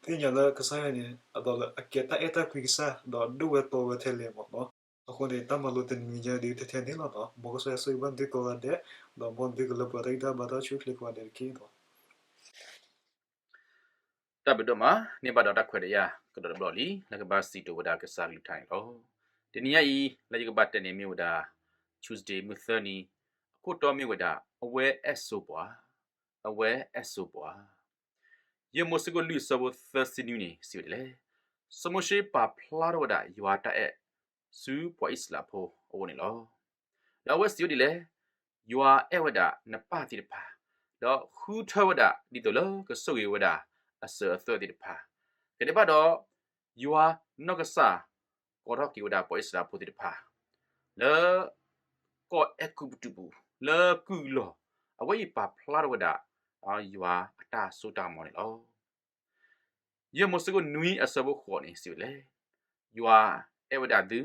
သ့ၣ်ညါလၢကစၢ်ယွၤန့ၣ် အဒီးလၢအကဲတၢ်အဲၣ်တၢ်ကွံကစၢ် ဒီးဒိၣ်ဝဲတီဝဲထဲလဲၣ်မ့ၢ်နီၤ. အဃိန့ၣ် တၢ်မၤလိတနံၤညါဒ်ထဲထဲန့ၣ်လီၤနီၤ. မ်ကစၢ်ယွၤဆိၣ်ဂ့ၤဘၣ်သုကိးဂၤဒဲး, ဒီးမ်သုကလၢပှဲၤတၢ်ဂံၢ်တၢ်ဘါတၢ်အိၣ်ဆူၣ်အိၣ်ချ့ကိးဂၤဒဲးတက့ၢ်နီၤ. တၢ်ဘျုးဒိၣ်မး, န့ၢ်ဘၣ်ဒီးတၢ်ခွဲးတၢ်ယာ်ကဒီးတဘျီလံ လၢကဘၣ်စံးကတိၤဝဲဒၣ်ကစၢ်ကလုၢ်ကထါန့ၣ်လီၤ. တနံၤညါအံၤ လၢယကဘၣ်တဲန့ၣ်မ့ၢ်ဝဲဒၣ် Tuesday မုၢ်သၢနံၤ, အခိၣ်တီမ့ၢ်ဝဲဒၣ် အဝဲအဲၣ်ဆိပှၤ, အဝဲအဲၣ်ဆိပှၤ. ယဲၢ်မိၤၡ့ခိၣ်လွံၢ်အဆၢဖိသၢဆံနွံန့ၣ် စံးဝဲဒ်လဲၣ်, စီၤမိၤၡ့ပာ်ဖျါထီၣ်ဝဲဒၣ်ယွၤတၢ်အဲၣ်ဆူပှၤအံၣ်စရ့လးဖိအအိၣ်န့ၣ်လီၤ. ဒီးအဝဲစံးဝဲဒ်လဲၣ်, ယွၤအဲၣ်ဝဲဒၣ်နပၢ်သ့ၣ်တဖၣ်, ဒီးဃုထၢဝဲဒၣ်ဒ်သိးလၢကဆိၣ်ဂ့ၤဝဲဒၣ်အစၢၤအသွဲၣ်သ့ၣ်တဖၣ်, ကဒဲးဘၣ်ဒီး ယွၤနီၢ်ကစၢ်ကိးထီၣ်က့ၤဝဲဒၣ်ပှၤအံၣ်စရ့လးဖိသ့ၣ်တဖၣ် လၢ ကီၢ်အဲၤကူပတူးပူၤ လၢကုၢ်လီၢ်, အဝဲအံၤပာ်ဖျါထီၣ်ဝဲဒၣ် ယွၤအတၢ်စိတၢ်ကမီၤန့ၣ်လီၤ. ယဲၢ်မိၤၡ့ခိၣ်နွံအဆၢဖိဃိးန့ၣ် စံးဝဲဒ်လဲၣ်, ယွၤအဲၣ်ဝဲဒၣ်သု,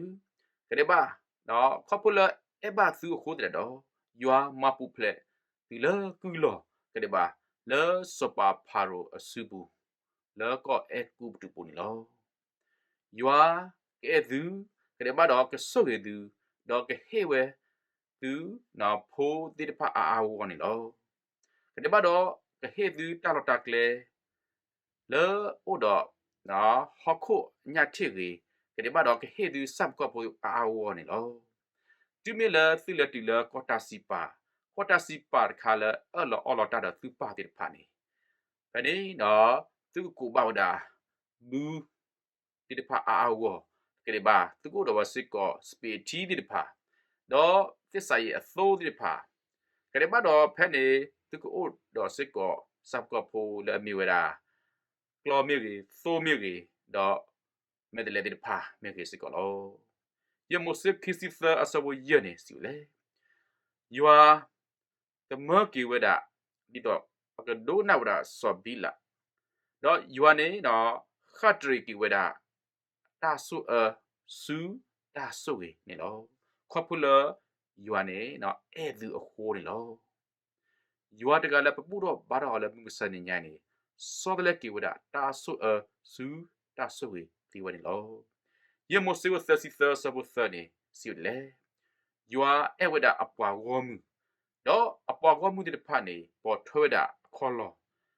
ကဒဲးဘၣ်, ဒီးခီဖျိလၢအဲၣ်ဘၣ်သုအဃိသတးဒီး ယွၤမၤပူၤဖျဲးသုလၢကုၢ်လီၢ်, ကဒဲးဘၣ်, လၢစီၤပၤဖၤရိၤအစုပူၤ လၢကီၢ်အဲၤကူပတူးပူၤန့ၣ်လီၤ. ယွၤကအဲၣ်သု, ကဒဲးဘၣ်ဒီးကဆိၣ်ဂ့ၤသု, ဒီးကဟ့ၣ်ဝဲ သု ဖိသ့ၣ်တဖၣ်အါအါဂီၢ်ဂီၢ်န့ၣ်လီၤ. ကဒဲးဘၣ်ဒီး ကဟ့ၣ်သုတၢ်လီၢ်တၢ်ကျဲ လၢအိၣ်ဒီး ဟီၣ်ခိၣ်ညၣ်ထ့ၣ်ဂ့ၤ, ကဒဲးဘၣ်ဒီးကဟ့ၣ်သုဆၣ်ဖိကီၢ်ဖိအါအါဂီၢ်ဂီၢ်န့ၣ်လီၤ. တုၤမ့ၢ်လၢသုလဲၤတုၤလၢကီၢ်တၢ်စံးပာ်, ကီၢ်တၢ်စံးပာ်တခါလၢအၢၣ်လီၤအီလီၤတၢ်ဒီးသုပၢ်သ့ၣ်တဖၣ်န့ၣ်, ဖဲန့ၣ်ဒီး သုကကိးဘၣ်ဝဲဒၣ် ဘု သ့ၣ်တဖၣ်အါအါဂီၢ်ဂီၢ်, ကဒဲးဘၣ် သုကအိၣ်ဒီးဝဲစ့ၢ်ကီး စပံးထံသ့ၣ်တဖၣ်, ဒီးသ့ၣ်စးယံာ်အသိသ့ၣ်တဖၣ်, ကဒဲးဘၣ်ဒီးဖဲန့ၣ် သုကအိၣ်ဒီးစ့ၢ်ကီးဆၣ်ဖိကီၢ်ဖိလၢအမ့ၢ်ဝဲဒၣ် ကျီမ့ၢ်ဂ့ၤ, သိမ့ၢ်ဂ့ၤ, ဒီးမဲာ်တဲးလဲးသ့ၣ်တဖၣ်မ့ၢ်ဂ့ၤစ့ၢ်ကီးလီၤ. ယဲၢ်မိၤၡ့ခံဆံသၢအဆၢဖိယဲၢ်န့ၣ် စံးဝဲလဲၣ်, ယွၤ သမၢက့ၤဝဲဒၣ် ဒ်သိးအကဒိကနၣ်ဝဲဒၣ်စီၤဘံလး, ဒီးယွၤန့ၣ် ဃၣ်တရံးက့ၤဝဲဒၣ် တၢ်ဆိၣ်အၢ ဆူတၢ်ဆိၣ်ဂ့ၤန့ၣ်လီၤ. ခီဖျိလၢယွၤန့ၣ် အဲၣ်သုအဃိန့ၣ်လီၤ. ယွၤတဂၤလၢပဘူၣ်ထီၣ်ဘါထီၣ်အီၤလၢမုၢ်မဆါတနံၤညါန့ၣ် ဆီတလဲက့ၤဝဲဒၣ်တၢ်ဆိၣ်အၢဆူတၢ်ဆိၣ်ဂ့ၤသ့ဝဲန့ၣ်လီၤ. ယဲၢ်မိၤၡ့သၢဆံသၢအဆၢဖိသၢန့ၣ် စံးဝဲဒ်လဲၣ်, ယွၤအဲၣ်ဝဲဒၣ်အပှၤဂီၢ်မုၢ်, ဒီးအပှၤဂီၢ်မုၢ်သ့ၣ်တဖၣ်န့ၣ် ပိာ်ထွဲဝဲဒၣ်အခီၣ်လီၢ်,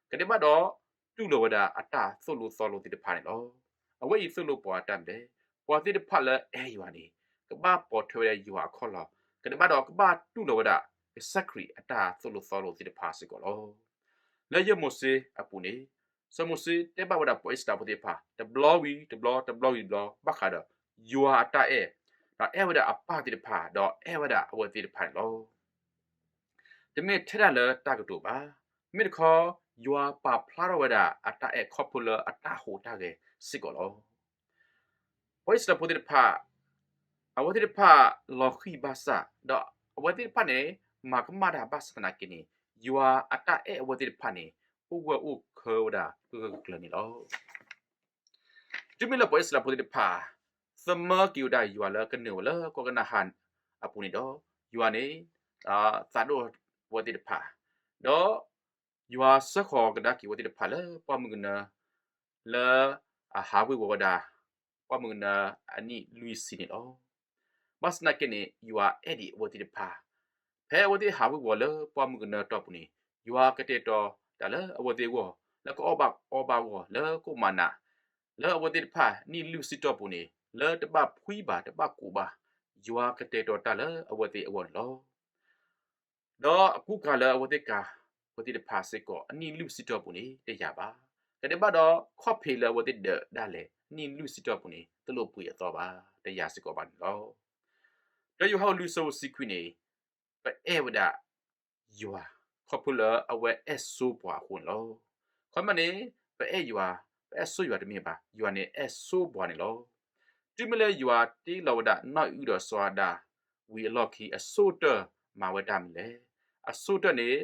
ကဒဲးဘၣ်ဒီး တူၢ်လိာ်ဝဲဒၣ်အတၢ်သိၣ်လိသီလိသ့ၣ်တဖၣ်န့ၣ်လီၤ. အဝဲအံၤသိၣ်လိပှၤတၢ်မနုၤလဲၣ်, ပှၤသ့ၣ်တဖၣ်လၢအဲၣ်ယွၤန့ၣ် ကဘၣ်ပိာ်ထွဲဝဲဒၣ်ယွၤအခီၣ်လီၢ်, ကဒဲးဘၣ်ဒီးကဘၣ်တူၢ်လိာ်ဝဲဒၣ် ကစၢ်ခရံာ်အတၢ်သိၣ်လိသီလိသ့ၣ်တဖၣ်စ့ၢ်ကီးလီၤ. လၢယဲၢ်မိၤၡ့အပူၤန့ၣ် စီၤမိၤၡ့တဲဘၣ်ဝဲဒၣ်ပှၤအံၣ်စရ့လးဖိသ့ၣ်တဖၣ် တဘျီဝံၤတဘျီ တဘျီဝံၤတဘျီ ဘၣ်ဃးဒီး ယွၤအတၢ်အဲၣ်, ဒီးအဲၣ်ဝဲဒၣ်အပၢ်သ့ၣ်တဖၣ် ဒီးအဲၣ်ဝဲဒၣ်အဝဲသ့ၣ်တဖၣ်န့ၣ်လီၤ. တမ့ၢ်ထဲဒၣ်လၢတၢ်ကတိၤဘၣ်, မ့ၢ်တခီ ယွၤပာ်ဖျါထီၣ်ဝဲဒၣ်အတၢ်အဲၣ်ခီဖျိလၢအတၢ်ဟူးတၢ်ဂဲၤစ့ၢ်ကီးလီၤ. ပှၤအံၣ်စရ့လးဖိသ့ၣ်တဖၣ် အဝဲသ့ၣ်တဖၣ်လီၤဃံၢ်ဘၣ်ဆၣ်, ဒီးအဝဲသ့ၣ်တဖၣ်န့ၣ် မၤကမၣ်တၢ်ဘၣ်ဆၣ်သနာ်က့န့ၣ် ယွၤအတၢ်အဲၣ်အဝဲသ့ၣ်တဖၣ်န့ၣ် အိၣ်ဂၢၢ်အိၣ်ခၢဝဲဒၣ်ဂၢၢ်ဂၢၢ်ကျၢၤကျၢၤန့ၣ်လီၤ. တုၤမ့ၢ်လၢပှၤအံၣ်စရ့လးဖိသ့ၣ်တဖၣ် သမၢက့ၤဝဲဒၣ်ယွၤလၢကနုာ်ဝဲလၢကီၢ်ကနၤအၣ်အပူၤန့ၣ်ဒီး ယွၤန့ၣ် သးဒိၣ်အဝဲသ့ၣ်တဖၣ်, ဒီးယွၤစၢဃီၤကဒါက့ၤအဝဲသ့ၣ်တဖၣ်လၢပှၢ်မုၢ်ကနၢ လၢအဟးဝ့ၤဝီၤဝဲဒၣ် ပှၢ်မုၢ်ကနၢအနံၣ်လွံၢ်ဆံန့ၣ်လီၤ. ဘၣ်ဆၣ်သနာ်က့န့ၣ် ယွၤအဲၣ်ဒံးအဝဲသ့ၣ်တဖၣ်, ဖဲအဝဲသ့ၣ်ဟးဝ့ၤဝီၤလၢပှၢ်မုၢ်ကနၢတီၢ်ပူၤန့ၣ် ယွၤကတဲာ်ကတီၤတၢ်လၢအဝဲသ့ၣ်အဂီၢ် လၢကအီၣ်ဘၣ်အီဘၣ်အဂီၢ် လၢကအိၣ်မၤနး လၢအဝဲသ့ၣ်တဖၣ်နံၣ်လွံၢ်ဆံတီၢ်ပူၤန့ၣ် လၢတဘၣ်ဖှံဘၣ်တဘၣ်ကိးဘၣ်, ယွၤကတဲာ်ကတီၤတၢ်လၢအဝဲသ့ၣ်အဂီၢ်န့ၣ်လီၤ. ဒီးအကူအကၤလၢအဝဲသ့ၣ်ကၤ အဝဲသ့ၣ်တဖၣ်စ့ၢ်ကီး အနံၣ်လွံၢ်ဆံတီၢ်ပူၤန့ၣ် တယာ်ဘၣ်. ကဒဲးဘၣ်ဒီး ခီၣ်ဖံးလၢအဝဲသ့ၣ်ဒၢးဒၣ်လဲာ် အနံၣ်လွံၢ်ဆံတီၢ်ပူၤန့ၣ် တလိၣ်ပှ့ၤအသီဘၣ်, တယာ်စ့ၢ်ကီးဘၣ်န့ၣ်လီၤ. ဒီးယိၤဟၣ်အဆၢဒိၣ်လွံၢ်အဆၢဖိတဆံခွံန့ၣ် ပအဲၣ်ဝဲဒၣ်ယွၤ ခီဖျိလၢအဝဲအဲၣ်ဆိပှၤအဃိန့ၣ်လီၤ. ခီမ့ၢ်န့ၣ် ပအဲၣ်ယွၤ, ပအဲၣ်ဆိယွၤတမ့ၢ်ဘၣ်, ယွၤန့ၣ်အဲၣ်ဆိပှၤန့ၣ်လီၤ. တုၤမ့ၢ်လၢယွၤတ့လီၤဝဲဒၣ်နီၢ်အံၣ်အုဒီးစီၤအၤဒၣ်ဝံၤအလီၢ်ခံ အဆိကတၢၢ်မၤဝဲတၢ်မနုၤလဲၣ်. အဆိကတၢၢ်န့ၣ်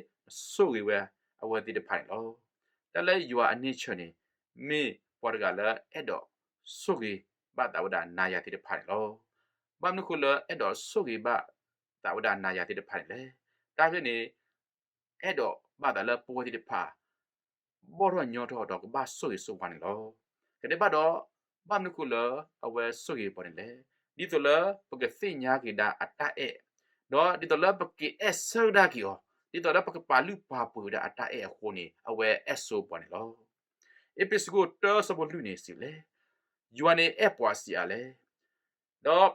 ဆိၣ်ဂ့ၤဝဲအဝဲသ့ၣ်တဖၣ်န့ၣ်လီၤ. တၢ်လၢယွၤအ nature န့ၣ် မ့ၢ်ပှၤတဂၤလၢအဲၣ်ဒိးဆိၣ်ဂ့ၤဘၣ်သးဝဲဒၣ်နၤယၤသ့ၣ်တဖၣ်န့ၣ်လီၤ. ဘၣ်မနုၤဃိလၢအဲၣ်ဒိးဆိၣ်ဂ့ၤဘၣ်သးဝဲဒၣ်နၤယၤသ့ၣ်တဖၣ်န့ၣ်လဲၣ်. တၢ်ဂ့ၢ်န့ၣ် အဲၣ်ဒိးဘၣ်သးလၢပဝဲသ့ၣ်တဖၣ် ဘီၣ်ထီၣ်ညီထီၣ်ဒီးကဘၣ်ဆိၣ်ဂ့ၤဆိၣ်ဝါန့ၣ်လီၤ. ကဒဲးဘၣ်ဒီး ဘၣ်မနုၤဃိလၢအဝဲဆိၣ်ဂ့ၤပှၤန့ၣ်လဲၣ်. ဒ်သိးလၢပကသ့ၣ်ညါက့ၤဒၣ်အတၢ်အဲၣ်, ဒီးဒ်သိးလၢပကအဲၣ်ဆၢကဒါက့ၤအီၤ, ဒ်သိးလၢပကပာ်လုၢ်ပာ်ပှ့ၤဝဲဒၣ်အတၢ်အဲၣ်အဃိန့ၣ် အဝဲအဲၣ်ဆိပှၤန့ၣ်လီၤ. အ့းဖ့းစူးတၢအဆၢဖိလွံၢ်န့ၣ်စံးလဲၣ်, ယွၤန့ၣ်အဲၣ်ပှၤစံးအါလဲၣ်.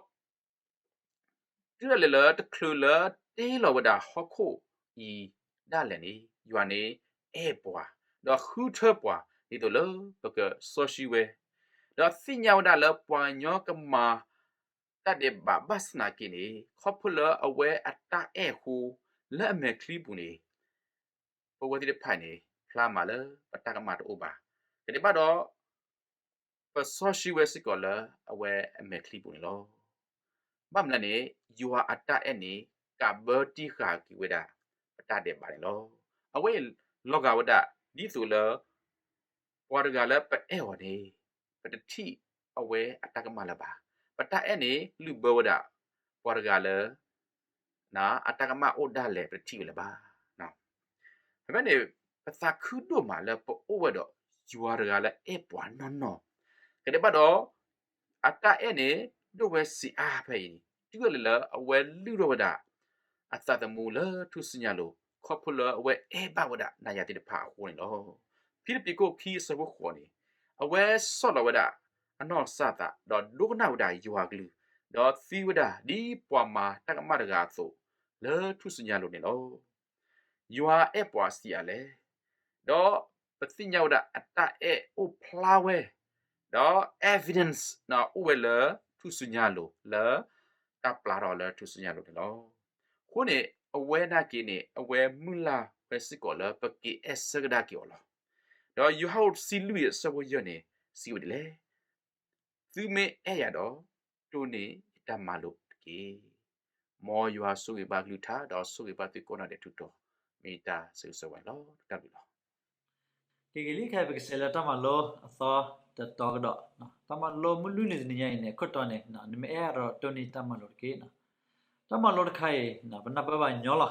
ဒီး တုၤဒၣ်လဲာ်လၢတချုးလၢတ့လီၤဝဲဒၣ်ဟီၣ်ခိၣ်အံၤဒၣ်လဲာ်န့ၣ် ယွၤန့ၣ်အဲၣ်ပှၤ, ဒီးဃုထၢပှၤ ဒ်သိးလၢပကစီဆှံဝဲ, ဒီးသ့ၣ်ညါဝဲဒၣ်လၢပှၤကညီကမၤတၢ်ဒဲးဘးဘၣ်ဆၣ်သနာ်က့န့ၣ် ခီဖျိလၢအဝဲအတၢ်အဲၣ်အဃိ လၢအမဲာ်ချံပူၤန့ၣ် ပဝဲသ့ၣ်တဖၣ်န့ၣ် ဖျါမးလၢပတၢ်ကမၣ်တအိၣ်ဘၣ်. ကဒဲးဘၣ်ဒီး ပစီဆှံဝဲစ့ၢ်ကီးလၢအဝဲအမဲာ်ချံပူၤန့ၣ်လီၤ. ဘၣ်မနုၤလဲၣ်န့ၣ် ယွၤအတၢ်အဲၣ်န့ၣ် ကးဘၢတံၢ်ဃာ်က့ၤဝဲဒၣ် ပတၢ်ဒဲးဘးန့ၣ်လီၤ. အဝဲအံၤလီၤဂာ်ဝဲဒၣ် ဒ်သိးလၢ ပှၤတဂၤလၢပအဲၣ်အီၤန့ၣ် ပတထံၣ်အဝဲအတၢ်ကမၣ်လၢၤဘၣ်. ပတၢ်အဲၣ်န့ၣ် လုၢ်ဘၢဝဲဒၣ် ပှၤတဂၤလၢ အတၢ်ကမၣ်အိၣ်ဒၣ်လဲာ် ပတထံၣ်ဝဲလၢၤဘၣ်. ဖဲန့ၣ် ပသးခုဒိၣ်မးလၢပအိၣ်ဝဲဒီးယွၤတဂၤလၢအဲၣ်ပှၤနီၢ်နီၢ်, ကဒဲးဘၣ်ဒီး အတၢ်အဲၣ်န့ၣ် ဒိၣ်ဝဲစံးအါဖဲအံၤန့ၣ် တုၤဒၣ်လဲာ်လၢအဝဲလုၢ်ထီၣ်ဝဲဒၣ် အသးသမူလၢထူၣ်စုညါလိၤ ခီဖျိလၢအဝဲအဲၣ်ဘၣ်ဝဲဒၣ်နၤယၤသ့ၣ်တဖၣ်အဃိန့ၣ်လီၤ. ဖံလံးပံးခိၣ်ခံအဆၢဖိဃိးန့ၣ် အဝဲဆီၣ်လီၤဝဲဒၣ်အနီၢ်ကစၢ်သး ဒီးဒိကနၣ်ဝဲဒၣ်ယွၤအကလုၢ်, ဒီးသံဝဲဒၣ်ဒ်ပှၤမၤတၢ်ကမၣ်တဂၤအသိး လၢထူၣ်စုညါလိၤန့ၣ်လီၤ. ယွၤအဲၣ်ပှၤစံးအါလဲၣ်. ဒီးပသ့ၣ်ညါဝဲဒၣ်အတၢ်အဲၣ်အိၣ်ဖျါဝဲ, ဒီး evidence အိၣ်ဝဲလၢထူၣ်စုညါလိၤ လၢတၢ်ပျၢ်ထီၣ်လၢထူၣ်စုညါလိၤန့ၣ်လီၤ. အဃိန့ၣ် အဝဲနာ်က့န့ၣ် အဝဲမုၢ်လၢ်ဝဲစ့ၢ်ကီးလၢပက့ၤအဲၣ်ဆၢကဒါက့ၤအီၤလီၤ. ဒီးယိၤဟၣ်အဆၢဒိၣ်လွံၢ်အဆၢဖိယဲၢ်န့ၣ် စံးဝဲဒ်လဲၣ်, သုမ့ၢ်အဲၣ်ယၤဒီး တိၢ်န့ၢ်ယတၢ်မၤလိာ်တက့ၢ်. မ်ယွၤဆိၣ်ဂ့ၤဘၣ်ကလုၢ်ကထါ ဒီးဆိၣ်ဂ့ၤဘၣ်သုကိးနီၢ်ဒဲးထူးတီၤ မ့ၢ်တၢ်ဆၢဂ့ၤဆၢဝါန့ၣ်လီၤ. တၢ်ဘျုးလီၤ. က့ၤက့ၤလံခဲအံၤ ပကစးလၢတၢ်မၤလိအသီတတီၤကဒီး, တၢ်မၤလိမုၢ်လွံၢ်နံၤတနံၤညါအံၤန့ၣ် အခိၣ်တီန့ၣ် နမ့ၢ်အဲၣ်ယၤဒီးတိၢ်န့ၢ်တၢ်မၤလိာ်တက့ၢ်. တၢ်မၤလိတခါအံၤ ပနၢ်ပၢၢ်ဘၣ်ညီလီၤ,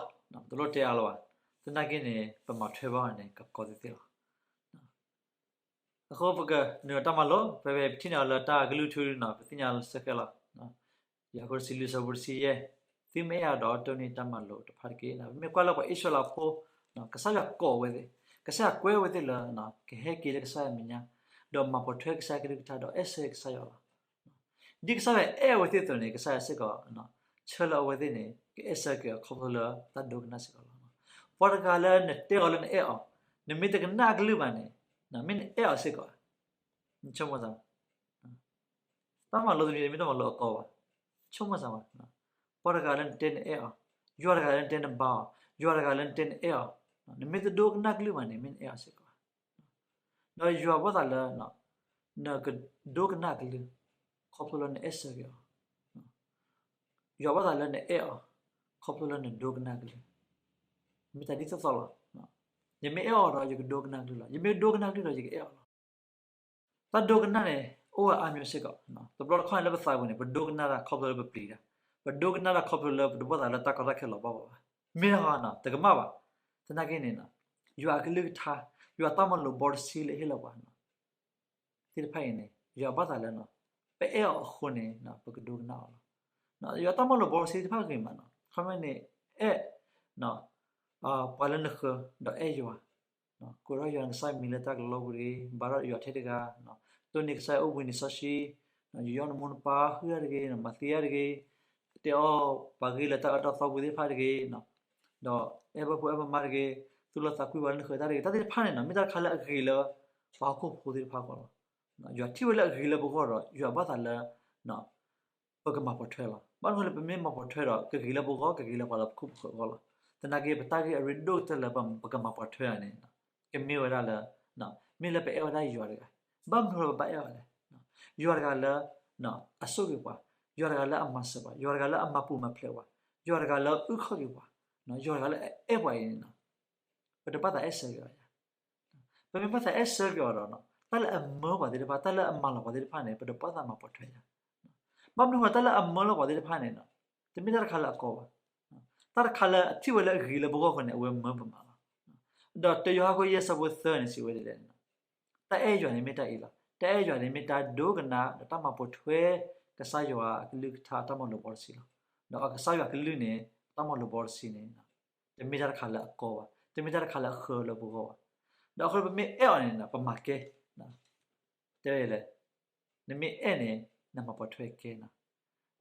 တလိၣ်တဲအါလၢၤဘၣ်. သနာ်က့န့ၣ် ပမၤထွဲဘၣ်အီၤန့ၣ် ကကီသ့သ့လီၤ. အဃိပကနုာ်တၢ်မၤလိ ဖဲပထံၣ်န့ၢ်အီၤလၢတၢ်ကလုၢ်ထူန့ၣ် ပသ့ၣ်ညါလၢဆၢကဲလီၤ. ယၤကိာ်တဆံလွံၢ်အဆၢဖိတဆံယဲၢ်, သုမ့ၢ်အဲၣ်ယၤဒီးတိၢ်န့ၢ်တၢ်မၤလိာ်တဖၣ်တက့ၢ်. ပမ့ၢ်ကွၢ်လၢပှၤအံၣ်စရ့လးဖိ ကစၢ်ယွၤကိးဝဲသ့ၣ်, ကစၢ်ယွၤကွဲဝဲသ့ၣ်လၢ ကဟဲက့ၤလၢကစၢ်ယွၤမဲာ်ညါ, ဒီးမၤပိာ်ထွဲကစၢ်ယွၤကလုၢ်ကထါ ဒီးအဲၣ်ဆၢကစၢ်ယွၤလီၤ. ဒ်ကစၢ်ယွၤအဲၣ်အဝဲသ့ၣ်အသိးန့ၣ် ကစၢ်ယွၤစ့ၢ်ကီး ဆၢလၢအဝဲသ့ၣ်န့ၣ် ကအဲၣ်ဆၢက့ၤအီၤခီဖျိလၢတၢ်ဒိကနၣ်စ့ၢ်ကီးလီၤ. ပှၤတဂၤလၢနတဲအီၤလၢနအဲၣ်အီၤ, နမ့ၢ်တကနၣ်အကလုၢ်ဘၣ်န့ၣ်, မ့ၢ်နအဲၣ်အီၤစ့ၢ်ကီး နဆိကမိၣ်သး, တၢ်မၤလိတနံၤမ့ၢ်တၢ်မၤလိအကီဘၣ်, ဆိကမိၣ်သးဘၣ်. ပှၤတဂၤလၢနတဲနအဲၣ်အီၤ, ယွၤတဂၤလၢနတဲနဘါအီၤ, ယွၤတဂၤလၢနတဲနအဲၣ်အီၤ, နမ့ၢ်တဒိကနၣ်ကလုၢ်ဘၣ်န့ၣ် မ့ၢ်နအဲၣ်အီၤစ့ၢ်ကီး. ဒီးယွၤဘၣ်သးလၢ နကဒိကနၣ်ကလုၢ် ခီဖျိလၢနအဲၣ်ဆၢက့ၤအီၤ, ယွၤဘၣ်သးလၢနအဲၣ်အီၤ ခီဖျိလၢနဒိကနၣ်ကလုၢ်, မ့ၢ်တၢ်ဒ်သိးသိးလီၤ. ယမ့ၢ်အဲၣ်အီၤဒီး ယကဒိကနၣ်ကလုၢ်လီၤ. ယမ့ၢ်ဒိကနၣ်ကလုၢ်ဒီး ယကအဲၣ်အီၤလီၤ. တၢ်ဒိကနၣ်န့ၣ် အိၣ်ဝဲအါမံၤစ့ၢ်ကီး, တဘျီတခီၣ်န့ၣ်လၢပသးပူၤန့ၣ် ပဒိကနၣ်တၢ်ခီဖျိလၢပပျံၤတၢ်, ပဒိကနၣ်တၢ်ခီဖျိလၢပတဘၣ်သးလၢတၢ်ကီတၢ်ခဲလီၤဘၣ်ဘၣ်ဘၣ်, မ့ၢ်တခီ တကမၣ်ဘၣ်. သနာ်က့န့ၣ် ယွၤအကလုၢ်ကထါ, ယွၤတၢ်မၤလိာ်ဘီတဆံလၢဟ့ၣ်လီၤပှၤ သ့ၣ်တဖၣ်အံၤန့ၣ် ယွၤဘၣ်သးလၢ ပအဲၣ်အီၤအဃိန့ၣ် ပကဒိကနၣ်အီၤလီၤ. ယွၤတၢ်မၤလိာ်ဘီတဆံသ့ၣ်တဖၣ်ဂ့ၤမးနီၤ, ခီမ့ၢ်န့ၣ် အဲၣ် ပှၤလၢနဃၢၤ ဒီးအဲၣ်ယွၤ, ကိးထီၣ်ယွၤနကစၢ်မံၤလၢတၢ်ကလီပူၤတဂ့ၤ, ဘါထီၣ်ယွၤထဲတဂၤ, တိၢ်န့ၢ်ကစၢ်ယွၤအိၣ်ဘှံးနံၤစီဆှံ, ယူးယီၣ်နမိၢ်နပၢ်ဟုၣ်တၢ်တဂ့ၤ, မၤသံတၢ်တဂ့ၤ, တဲအီၣ်ပှၤဂ့ၢ်လၢတၢ်အၢတၢ်သီပူၤသ့ၣ်တဖၣ်တဂ့ၤ, ဒီးအဲၣ်ပှၤဖိအဲၣ်ပှၤမါတဂ့ၤ, သူၣ်လီသးကွံဝဲလၢနဃၢၤတၢ်တဂ့ၤ, တၢ်သ့ၣ်တဖၣ်န့ၣ်နီၤ မ့ၢ်တၢ်တခါလၢအဂ့ၤလၢ ပှၤဟီၣ်ခိၣ်ဖိသ့ၣ်တဖၣ်အဂီၢ်လီၤ. ယွၤထံၣ်ဝဲလၢအဂ့ၤလၢပဂီၢ်ဒီး ယွၤဘၣ်သးလၢ ပကမၤပိာ်ထွဲလီၤ. ဘၣ်မနုၤဃိလၢပမ့ၢ်မၤပိာ်ထွဲဒီး ကဂ့ၤလၢပဂီၢ် ကဂ့ၤလၢပှၤလၢပခိၣ်ပဃၢၤအဂီၢ်လီၤ. သနာ်က့ ပတၢ်ဂ့ၢ်အရ့ဒိၣ်ကတၢၢ်လၢပကမၤပိာ်ထွဲအီၤန့ၣ် ကမ့ၢ်ဝဲဒၣ်လၢ မ့ၢ်လၢပအဲၣ်ဝဲဒၣ်ယွၤတဂၤ, ဘၣ်မနုၤလၢပဘၣ်အဲၣ်အီၤလဲၣ်. ယွၤတဂၤလၢ အဆိၣ်ဂ့ၤပှၤ, ယွၤတဂၤလၢအမၤစၢၤပှၤ, ယွၤတဂၤလၢအမၤပူၤမၤဖျဲးပှၤ, ယွၤတဂၤလၢအအုၣ်ခီၣ်က့ၤပှၤ, ယွၤတဂၤလၢအအဲၣ်ပှၤအံၤန့ၣ် ပတဘၣ်သးအဲၣ်ဆၢက့ၤအီၤယၤ. ပမ့ၢ်ဘၣ်သးအဲၣ်ဆၢက့ၤအီၤဒီး တၢ်လၢအမၢပှၤသ့ၣ်တဖၣ် တၢ်လၢအမၤလီၤပှၤသ့ၣ်တဖၣ်န့ၣ် ပတဘၣ်သးမၤပိာ်ထွဲယၤ. ဘၣ်မနုၤဃိ တၢ်လၢအမၢလီၤပှၤသ့ၣ်တဖၣ်န့ၣ် တမ့ၢ်တၢ်တခါလၢအကီဘၣ်. တၢ်တခါလၢအထံၣ်ဝဲလၢအဂ့ၤလၢပဂီၢ်အဃိန့ၣ် အဝဲမၢပမၤလီၤ. ဒီးတၢယိၤဟၣ်ခိၣ်ယဲၢ်ဆၢဖိသၢန့ၣ် စံးဝဲဒ်လဲၣ်န့ၣ် တၢ်အဲၣ်ယွၤန့ၣ်မ့ၢ်တၢ်အံၤလီၤ. တၢ်အဲၣ်ယွၤန့ၣ်မ့ၢ်တၢ်ဒိကနၣ် ဒီးတၢ်မၤပိာ်ထွဲ ကစၢ်ယွၤအကလုၢ်ကထါအတၢ်မၤလိာ်ဘီတဆံလီၤ. ဒီးကစၢ်ယွၤအကလုၢ်န့ၣ် အတၢ်မၤလိာ်ဘီတဆံန့ၣ် တမ့ၢ်တၢ်တခါလၢအကီဘၣ်, တမ့ၢ်တၢ်တခါလၢအဃၢလၢပဂီၢ်ဘၣ်. ဒီးအဃိပမ့ၢ်အဲၣ်အီၤန့ၣ် ပမၤကဲ, တဲလဲၣ်, နမ့ၢ်အဲၣ်န့ၣ် နမၤပိာ်ထွဲကဲနီၤ.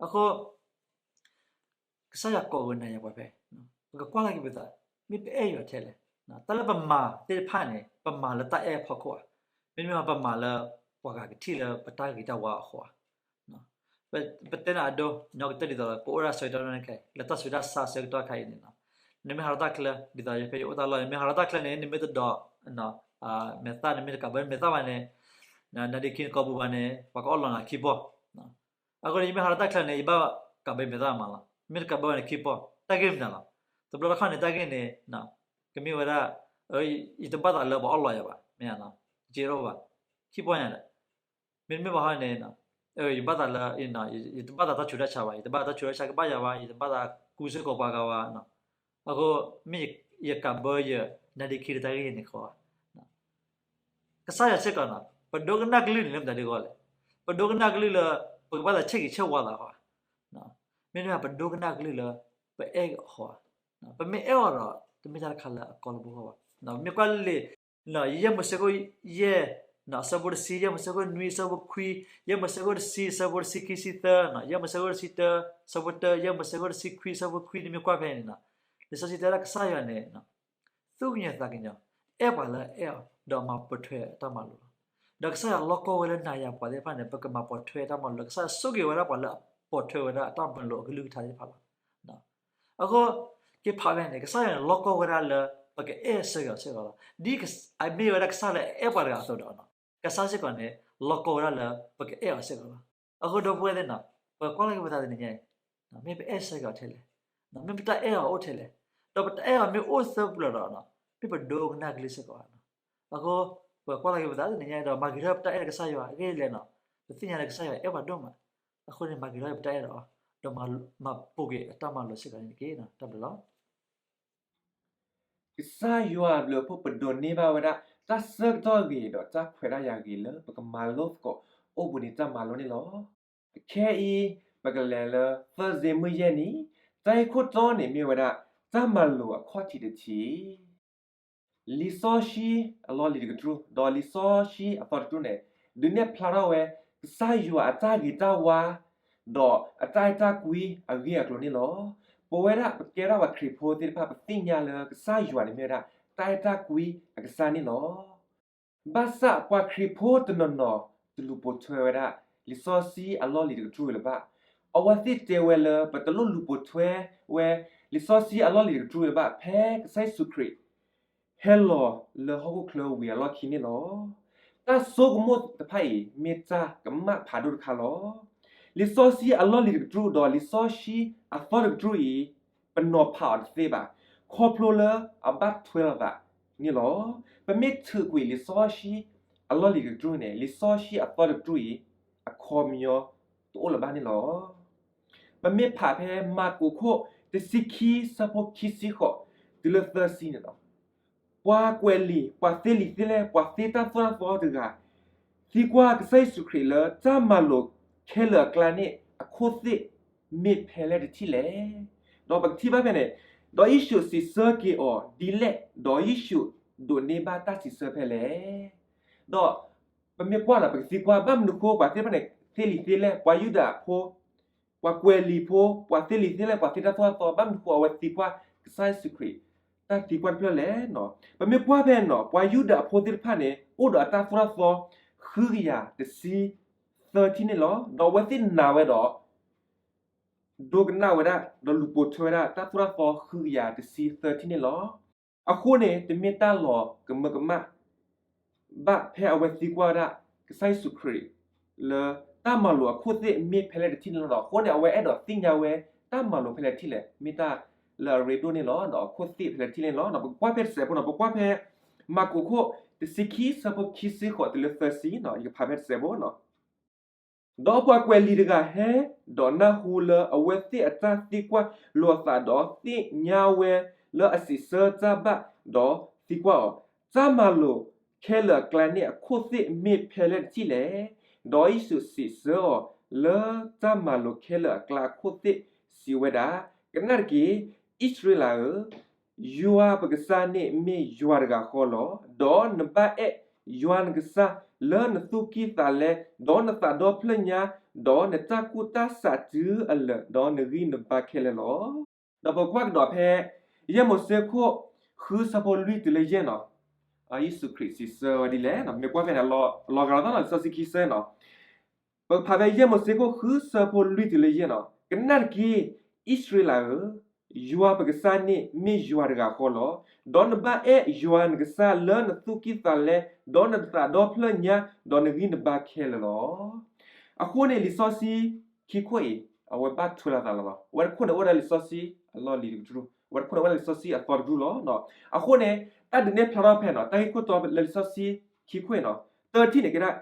အဃိ ကစၢ်ယွၤကိးကနၤယၤပှၤဖဲ ပကကွၢ်လၢ်က့ၤပသး, မ့ၢ်ပအဲၣ်ယွၤထဲလဲၣ်. တၢ်လၢပမၤသ့ၣ်တဖၣ်န့ၣ် ပမၤလၢတၢ်အဲၣ်အဖီခိၣ်ဧါ, မ့တမ့ၢ်ပမၤလၢပှၤဂၤကထံၣ်လၢပတၢ်ဂ့ၤတၢ်ဝါအဃိဧါ. ပတဲနၤအဒိ ညီကတၢၢ်ဒ်သိး ပအိၣ်ဒၣ်ဆၢကတီၢ်န့ၣ်ခဲအံၤ လၢတၢ်ဆူးတၢ်ဆါဆၢကတီၢ်ခါအံၤန့ၣ်နီၤ, နမ့ၢ်ဟးထီၣ်တၢ်ချၢ ဒ်သိးယဖဲယအိၣ်တၢ်လီၢ်န့ၣ် မ့ၢ်ဟးထီၣ်တၢ်ချၢန့ၣ် နမ့ၢ်တဒိး မဲာ်သၣ် နမ့ၢ်တကးဘၢမဲာ်သၣ်ဘၣ်န့ၣ် နဒ့ခံနကိာ်ပူၤဘၣ်န့ၣ် ပှၤကအိးလီၤနၤခံပီၢ်. အဃိန့ၣ် ယမ့ၢ်ဟးထီၣ်တၢ်ချၢန့ၣ် ယဘၣ်ကးဘၢမဲာ်သၣ်မးလီၤ. မ့ၢ်တကးဘၢဘၣ်န့ၣ်ခံပီၢ် တၢ်ဂ့ၢ်မနုၤလီၤ. တဘျီတခီၣ်န့ၣ် တၢ်ဂ့ၢ်န့ၣ် ကမ့ၢ်ဝဲဒၣ် ယတဘၣ်သးလၢပှၤအိးလီၤယၤဘၣ်, မ့ၢ်ဧါ, ယတအိၣ်ဘၣ်, ခံပီၢ်ညါဒီး မ့တမ့ၢ်ဘၣ်ဟီန့ၣ် ယဘၣ်သးလၢ ယတဘၣ်သးတၢ်ဆူးတၢ်ဆါဘၣ်, ယတဘၣ်သးတၢ်ဆူးတၢ်ဆါကဘၣ်ယၤဘၣ်, ယတဘၣ်သးကူစ့ၢ်ကီးပှၤဂၤဘၣ်. အဃိ မ့ၢ်ယကးဘၢယနါဒ့ခံဒီးတၢ်ဂ့ၢ်န့ၣ်ဃီဧါ. ကစၢ်ယွၤစ့ၢ်ကီးနီၤ ပဒိကနၣ်ကလုၢ်န့ၣ်လၢမတၤဒ်အဂီၢ်လဲၣ်. ပဒိကနၣ်ကလုၢ်လၢ ပကဘၣ်သးဆဲးဂံၢ်ဆဲးဝါသးဃီဧါ. မ့တမ့ၢ် ပဒိကနၣ်ကလုၢ်လၢ ပအဲၣ်အီၤဃီဧါ. ပမ့ၢ်အဲၣ်အီၤဒီး တမ့ၢ်တၢ်တခါလၢအကီလၢပဂီၢ်ဘၣ်. ပမ့ၢ်ကွၢ်လံာ် ယဲၢ်မိၤၡ့ခိၣ်ယဲၢ် အဆၢဖိတဆံ, ယဲၢ်မိၤၡ့ခိၣ်နွံ အဆၢဖိခွံ, ယဲၢ်မိၤၡ့ခိၣ်တဆံ အဆၢဖိတဆံခံဆံသၢ, ယဲၢ်မိၤၡ့ခိၣ်တဆံတၢ အဆၢဖိတၢ, ယဲၢ်မိၤၡ့ခိၣ်တဆံခွံ အဆၢဖိခွံ နမ့ၢ်ကွၢ်ဖဲန့ၣ်နီၤ, လံာ်စီဆှံတဲဒၣ်ကစၢ်ယွၤန့ၣ် သူၣ်ကညီၤသးကညီၤ အဲၣ်ပှၤလၢအအဲၣ်အီၤ ဒီးမၤပိာ်ထွဲအတၢ်မၤလိာ်လီၤ. ဒီးကစၢ်ယွၤလီၢ်ကီၢ်ဝဲလၢနၤယၤပှၤသ့ၣ်တဖၣ်န့ၣ် ပကမၤပိာ်ထွဲအတၢ်မၤလိာ်လီၤ. ကစၢ်ယွၤဆိၣ်ဂ့ၤဝဲဒၣ်ပှၤလၢအပိာ်ထွဲဝဲဒၣ်အတၢ်မၤလိာ်အကလုၢ်ကထါသ့ၣ်တဖၣ်လီၤ. အဃိ က့ၤဖးဖဲန့ၣ် ကစၢ်ယွၤန့ၣ် လီၢ်ကီၢ်ဝဲဒၣ်လၢ ပကအဲၣ်ဆၢက့ၤအီၤစ့ၢ်ကီးလီၤ. ဒ်အမ့ၢ်ဝဲဒၣ်ကစၢ်လၢအအဲၣ်ပှၤတဂၤအသိးဒီး ကစၢ်စ့ၢ်ကီးန့ၣ် လီၢ်ကီၢ်ဝဲဒၣ်လၢ ပကအဲၣ်အီၤစ့ၢ်ကီးလီၤ. အဃိဒီပုၢ်ဝဲၢ်သ့ၣ်နီၤ ပကွၢ်လၢ်က့ၤပသးတနံၤညါအံၤ မ့ၢ်ပအဲၣ်ဆၢက့ၤအီၤထဲလဲၣ်, မ့ၢ်ပတၢ်အဲၣ်အီၤအိၣ်ထဲလဲၣ်, ဒီးပတၢ်အဲၣ်အီၤမ့ၢ်အိၣ်သၢပူၤလီၤဒီး မ့ၢ်ပဒိကနၣ်ကလုၢ်စ့ၢ်ကီးဧါ. အဃိ ပကွၢ်လၢ်က့ၤပသးတနံၤညါအံၤဒီး မၤဂ့ၤထီၣ်ပတၢ်အဲၣ်ဒီးကစၢ်ယွၤအဂ့ၢ်လဲၣ်နီၤ, ပသ့ၣ်ညါလၢကစၢ်ယွၤအဲၣ်ပှၤဒိၣ်မး, အဃိန့ၣ် မၤဂ့ၤထီၣ်ပတၢ်အဲၣ်ဒီးအီၤ, ဒီးမၤပိာ်က့ၤအတၢ်မၤလိာ်စ့ၢ်ကီးန့ၣ်တက့ၢ်. တၢ်ဘျုးလီၤ. ကစၢ်ယွၤအဘျုးအဖှိၣ် ပဒိးန့ၢ်ဘၣ်ဝဲဒၣ် တၢ်ဆၢကတီၢ်ဂ့ၤဒီးတၢ်ခွဲးတၢ်ယာ်ဂ့ၤလၢ ပကမၤလိသကိးအိၣ်ဘှံးနံၤတၢ်မၤလိန့ၣ်လီၤ. အခဲအံၤ ပကလဲၤလၢ Thursday မုၢ်ယဲၢ်နံၤ, တၢ်ဂ့ၢ်ခိၣ်တီန့ၣ်မ့ၢ်ဝဲဒၣ် တၢ်မၤလိာ်အခီၣ်ထံးတထံး လံာ်စီဆှံအလီၢ်လံၤတကတြူၢ် ဒီးလံာ်စီဆှံအသီတကတြူၢ်န့ၣ် ဒုးနဲၣ်ဖျါထီၣ်ဝဲ ကစၢ်ယွၤအတၢ်ဂ့ၤတၢ်ဝါ ဒီးအတၢ်အဲၣ်တၢ်ကွံအဂ့ၢ်အကျိၤန့ၣ်လီၤ. ပဝဲဒၣ်ပကဲထီၣ်ပှၤခရံာ်ဖိသ့ၣ်တဖၣ် ပသ့ၣ်ညါလၢကစၢ်ယွၤန့ၣ်မ့ၢ်ဝဲဒၣ် တၢ်အဲၣ်တၢ်ကွံအကစၢ်န့ၣ်လီၤ. ဘၣ်ဆၣ်ပှၤခရံာ်ဖိတနီၤနီၤ တလူၤပိာ်ထွဲဝဲဒၣ် လံာ်စီဆှံအလီၢ်လံၤတကတြူၢ်လၢၤဘၣ်. အဝဲသ့ၣ်တဲဝဲလၢ ပတလိၣ်လူၤပိာ်ထွဲဝဲ လံာ်စီဆှံအလီၢ်လံၤတကတြူၢ်လၢၤဘၣ် ဖဲကစၢ်ယ့ၣ်ၡူးခရံာ် ဟဲလီၤလၢဟီၣ်ခိၣ်ချၢဝံၤအလီၢ်ခံန့ၣ်လီၤ. တၢ်ဆိကမိၣ်တဖၣ်အံၤ မ့ၢ်တၢ်ကမၣ်ဖးဒိၣ်တခါလီၤ. လံာ်စီဆှံအလီၢ်လံၤတကတြူၢ်ဒီးလံာ်စီဆှံအသီတကတြူၢ်အံၤ ပနီၤဖးအီၤတသ့ဘၣ်. ခီဖျိလၢအဘၣ်ထွဲလိာ်သးန့ၣ်လီၤ. ပမ့ၢ်ထုးကွံာ်လံာ်စီဆှံအလီၢ်လံၤတကတြူၢ်န့ၣ် လံာ်စီဆှံအသီတကတြူၢ်အံၤ အခီပညီတအိၣ်လၢၤဘၣ်န့ၣ်လီၤ. ပမ့ၢ်ဖးဖဲမၢ်ကူးခိၣ်တဆံခံဆၢဖိခံဆံဃိး တုၤလၢသၢဆံန့ၣ်လီၤ. ပှၤကွဲးလံာ်, ပှၤသ့လံာ်သ့လဲၢ်, ပှၤသ့တၢ်သိၣ်တၢ်သီတဂၤ သံကွၢ်ကစၢ်ယ့ၣ်ၡူးခရံာ်လၢ တၢ်မၤလိာ်ခဲလၢာ်အကျါန့ၣ် အခိၣ်သ့ၣ်မ့ၢ်ဖဲလဲၣ်တထံၣ်လဲၣ်. ဒီးပကထံၣ်ဘၣ်ဖဲန့ၣ်, ဒီးယ့ၣ်ၡူးစံးဆၢက့ၤအီၤဒ်လဲၣ်, ဒီးယ့ၣ်ၡူးဒိးန့ၢ်ဘၣ်တၢ်စံးဆၢဖဲလဲၣ်. ဒီးပမ့ၢ်ကွၢ်ဒီး ပကသံကွၢ် ဘၣ်မနုၤဃိ ပှၤသ့ၣ်တဖၣ်န့ၣ် သ့လံာ်သ့လဲၢ်, ပှၤယူဒၤဖိ ပှၤကွဲးလံာ်ဖိ, ပှၤသ့လံာ်သ့လဲၢ်, ပှၤသ့တၢ်သိၣ်တၢ်သီ, ဘၣ်မနုၤဃိအဝဲသံကွၢ်ကစၢ်ယ့ၣ်ၡူးခရံာ် တၢ်သံကွၢ်တဖျၢၣ်လဲၣ်နီၤ. ပမ့ၢ်ကွၢ်ဖဲနီၤ ပှၤယူဒၤအဖိသ့ၣ်တဖၣ်န့ၣ် အိၣ်ဒီးအတၢ်သိၣ်တၢ်သီ ဃုကယၤတဆံသၢထံၣ်န့ၣ်လီၤ. ဒီးအဝဲသ့ၣ်နာ်ဝဲဒီး ဒိကနၣ်ဝဲဒၣ် ဒီးလူၤပိာ်ထွဲဝဲဒၣ် တၢ်သိၣ်တၢ်သီဃုကယၤတဆံသၢထံၣ်န့ၣ်လီၤ. အဃိန့ၣ် တမ့ၢ်တၢ်လီၤကမၢကမၣ် ဘၣ်ဖဲအဝဲသံကွၢ်ဝဲဒၣ် ကစၢ်ယ့ၣ်ၡူးခရံာ် လၢတၢ်မၤလိာ်အခိၣ်သ့ၣ်မ့ၢ်ဖဲလဲၣ်တထံၣ်န့ၣ်လီၤ. အဃိန့ၣ် အဝဲအဲၣ်ဒိးသ့ၣ်ညါဝဲ တၢ်မၤလိာ်ဖဲလဲၣ်တထံၣ်လဲၣ် မ့ၢ်တၢ်လၢအရ့ဒိၣ်န့ၣ်လီၤ. ဒီးအခိၣ်သ့ၣ်ဖဲလဲၣ်တထံၣ်န့ၣ်လီၤ. ပကကွၢ်ဖဲတစဲးဖိနီၤ, ပကွၢ်ဖဲ မၢ်ကူးခိၣ်တဆံခံ ဆၢဖိခံဆံဃိးတုၤလၢသၢဆံနီၤ, ယကဖးဖဲတစဲးဖိနီၤ. ဒီးပှၤကွဲးလံာ်တဂၤဟဲ ဒီးနၢ်ဟူလၢအဝဲသ့ၣ်အတၢ်သံကွၢ်လိာ်အသး, ဒီးသ့ၣ်ညါဝဲလၢအစံးဆၢတၢ်ဘၣ်, ဒီးသံကွၢ်အီၤ, တၢ်မၤလိာ်ခဲလၢာ်အကျါန့ၣ် အခိၣ်သ့ၣ်မ့ၢ်ဖဲလဲၣ်တထံၣ်လဲၣ်. ဒီးယ့ၣ်ၡူးစံးဆၢအီၤလၢတၢ်မၤလိာ်ခဲလၢာ်အကျါအခိၣ်သ့ၣ် စံးဝဲဒၣ်, ကနၣ်တက့ၢ်, အံၣ်စရ့လးဧၢ, ယွၤပကစၢ်န့ၣ်မ့ၢ်ယွၤတဂၤဃီလီၤ. ဒီးနဘၣ်အဲၣ်ယွၤနကစၢ်လၢနသူၣ်ကံၢ်သးလဲ, ဒီးနသးဒီဖျၢၣ်ညါ, ဒီးနတၢ်ကူၣ်တၢ်ဆးတုၤအလၢာ်, ဒီးနဂံၢ်နဘါခဲလၢာ်လီၤ. ဒီးပကွၢ်ကဒီးဖဲ ယဲၢ်မိၤၡ့ခိၣ်ဃုဆၢဖိလွံၢ်တုၤလၢယဲၢ်နီၤ, ယ့ၣ်ၡူးခရံာ်စံးဆၢဝဲဒ်လဲၣ်, မ့ၢ်ကွၢ်ဖဲန့ၣ် လီၤဂာ်လီၤတၢ်လီၤလံာ်စီဆှံခံဆၢနီၤ. ပဖးဖဲယဲၢ်မိၤၡ့ခိၣ်ဃုဆၢဖိလွံၢ်တုၤလၢယဲၢ်နီၤ, ကနၣ်တက့ၢ်, အံၣ်စရ့လးဧၢ, ယွၤပကစၢ်န့ၣ်မ့ၢ်ယွၤတဂၤဃီလီၤ. ဒီးနဘၣ်အဲၣ်ယွၤနကစၢ်လၢနသူၣ်ကံၢ်သးလဲ, ဒီးနသးဒီဖျၢၣ်ညါ, ဒီးနဂံၢ်နဘါခဲလၢာ်လီၤ. အဃိန့ၣ် လံာ်စီဆှံခံခိၣ်အံၤ အဝဲဘၣ်ထွဲလိာ်သးလီၤ. အဝဲတခိၣ်န့ၣ်အိၣ်ဒီးလံာ်စီဆှံအလီၢ်လံၤတကတြူၢ်, အဝဲတခိၣ်န့ၣ်အိၣ်ဒီးလံာ်စီဆှံအသီတကတြူၢ်လီၤ. အဃိန့ၣ် တၢ်ဒုးနဲၣ်ဖျါထီၣ်ဖဲနီၤ တၢ်ဂ့ၢ်ခိၣ်တီလၢလံာ်စီဆှံခံခိၣ်အံၤနီၤ, တၢထံၣ်န့ၣ်ကဲဒၣ်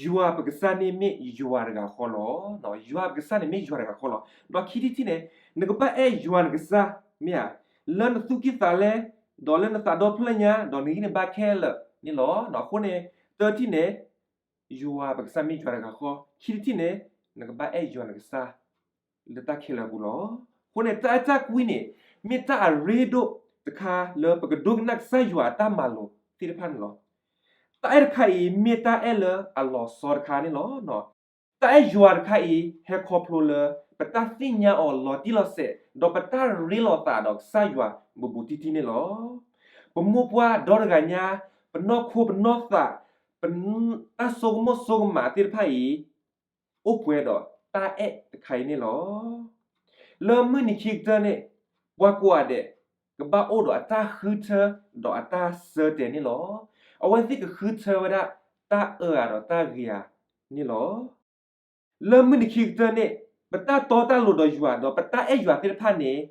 ယွၤပကစၢ်န့ၣ်မ့ၢ်ယွၤတဂၤဃီလီၤ. ယွၤပကစၢ်န့ၣ်မ့ၢ်ယွၤတဂၤဃီလီၤ. ဒီးခံထံၣ်တထံၣ်န့ၣ် နကဘၣ်အဲၣ်ယွၤနကစၢ် မ့ၢ်ဧါ, လၢနသူၣ်ကံၢ်သးလဲ, ဒီးလၢနသးဒီဖျၢၣ်ညါ, ဒီးနဂံၢ်နဘါခဲလၢာ်န့ၣ်လီၤ. အဃိန့ၣ် တၢထံၣ်န့ၣ် ယွၤပကစၢ်မ့ၢ်ယွၤတဂၤဃီ, ခံထံၣ်တထံၣ်န့ၣ် နကဘၣ်အဲၣ်ယွၤနကစၢ် လၢတၢ်ခဲလၢာ်အပူၤလီၤ. အဃိန့ၣ် တၢ်အဲၣ်တၢ်ကွံန့ၣ် မ့ၢ်တၢ်အရ့ဒိၣ်တခါလၢပကဒိကနၣ်ကစၢ်ယွၤအတၢ်မၤလိာ်သ့ၣ်တဖၣ်န့ၣ်လီၤ. တၢ်အဲၣ်တခါအံၤ မ့ၢ်တၢ်အဲၣ်လၢအလီၤဆီတခါန့ၣ်လီၤ. တၢ်အဲၣ်ယွၤတခါအံၤ ဟဲခီဖျိလၢ ပတၢ်သ့ၣ်ညါအီၤလီၤတံၢ်လီၤဆဲး ဒီးပတၢ်ရ့လိာ်သးဒီးကစၢ်ယွၤဘူးဘူးတံၢ်တံၢ်န့ၣ်လီၤ. ပမိၢ်ပှၢ်ဒီတဂၤညါ ပနီၢ်ခိပနီၢ်သး ပတၢ်ဆိကမိၣ်ဆိကမးသ့ၣ်တဖၣ်အံၤ အိၣ်ပှဲၤဒီးတၢ်အဲၣ်တခါအံၤန့ၣ်လီၤ. လၢမုၢ်နံၤခံကတၢၢ်န့ၣ် ပှၤကိးဂၤဒဲး ကဘၣ်အိၣ်ဒီးအတၢ်ဃုထၢ ဒီးအတၢ်ဆၢတဲာ်န့ၣ်လီၤ. အဝဲသ့ၣ်ကဃုထၢဝဲဒၣ် တၢ်အၢဧါဒီးတၢ်ဂ့ၤဧါန့ၣ်လီၤ. လၢမုၢ်နံၤခံကတၢၢ်န့ၣ် ပတၢ်တီတၢ်လိၤဒီးယွၤ ဒီးပတၢ်အဲၣ်ယွၤသ့ၣ်တဖၣ်န့ၣ်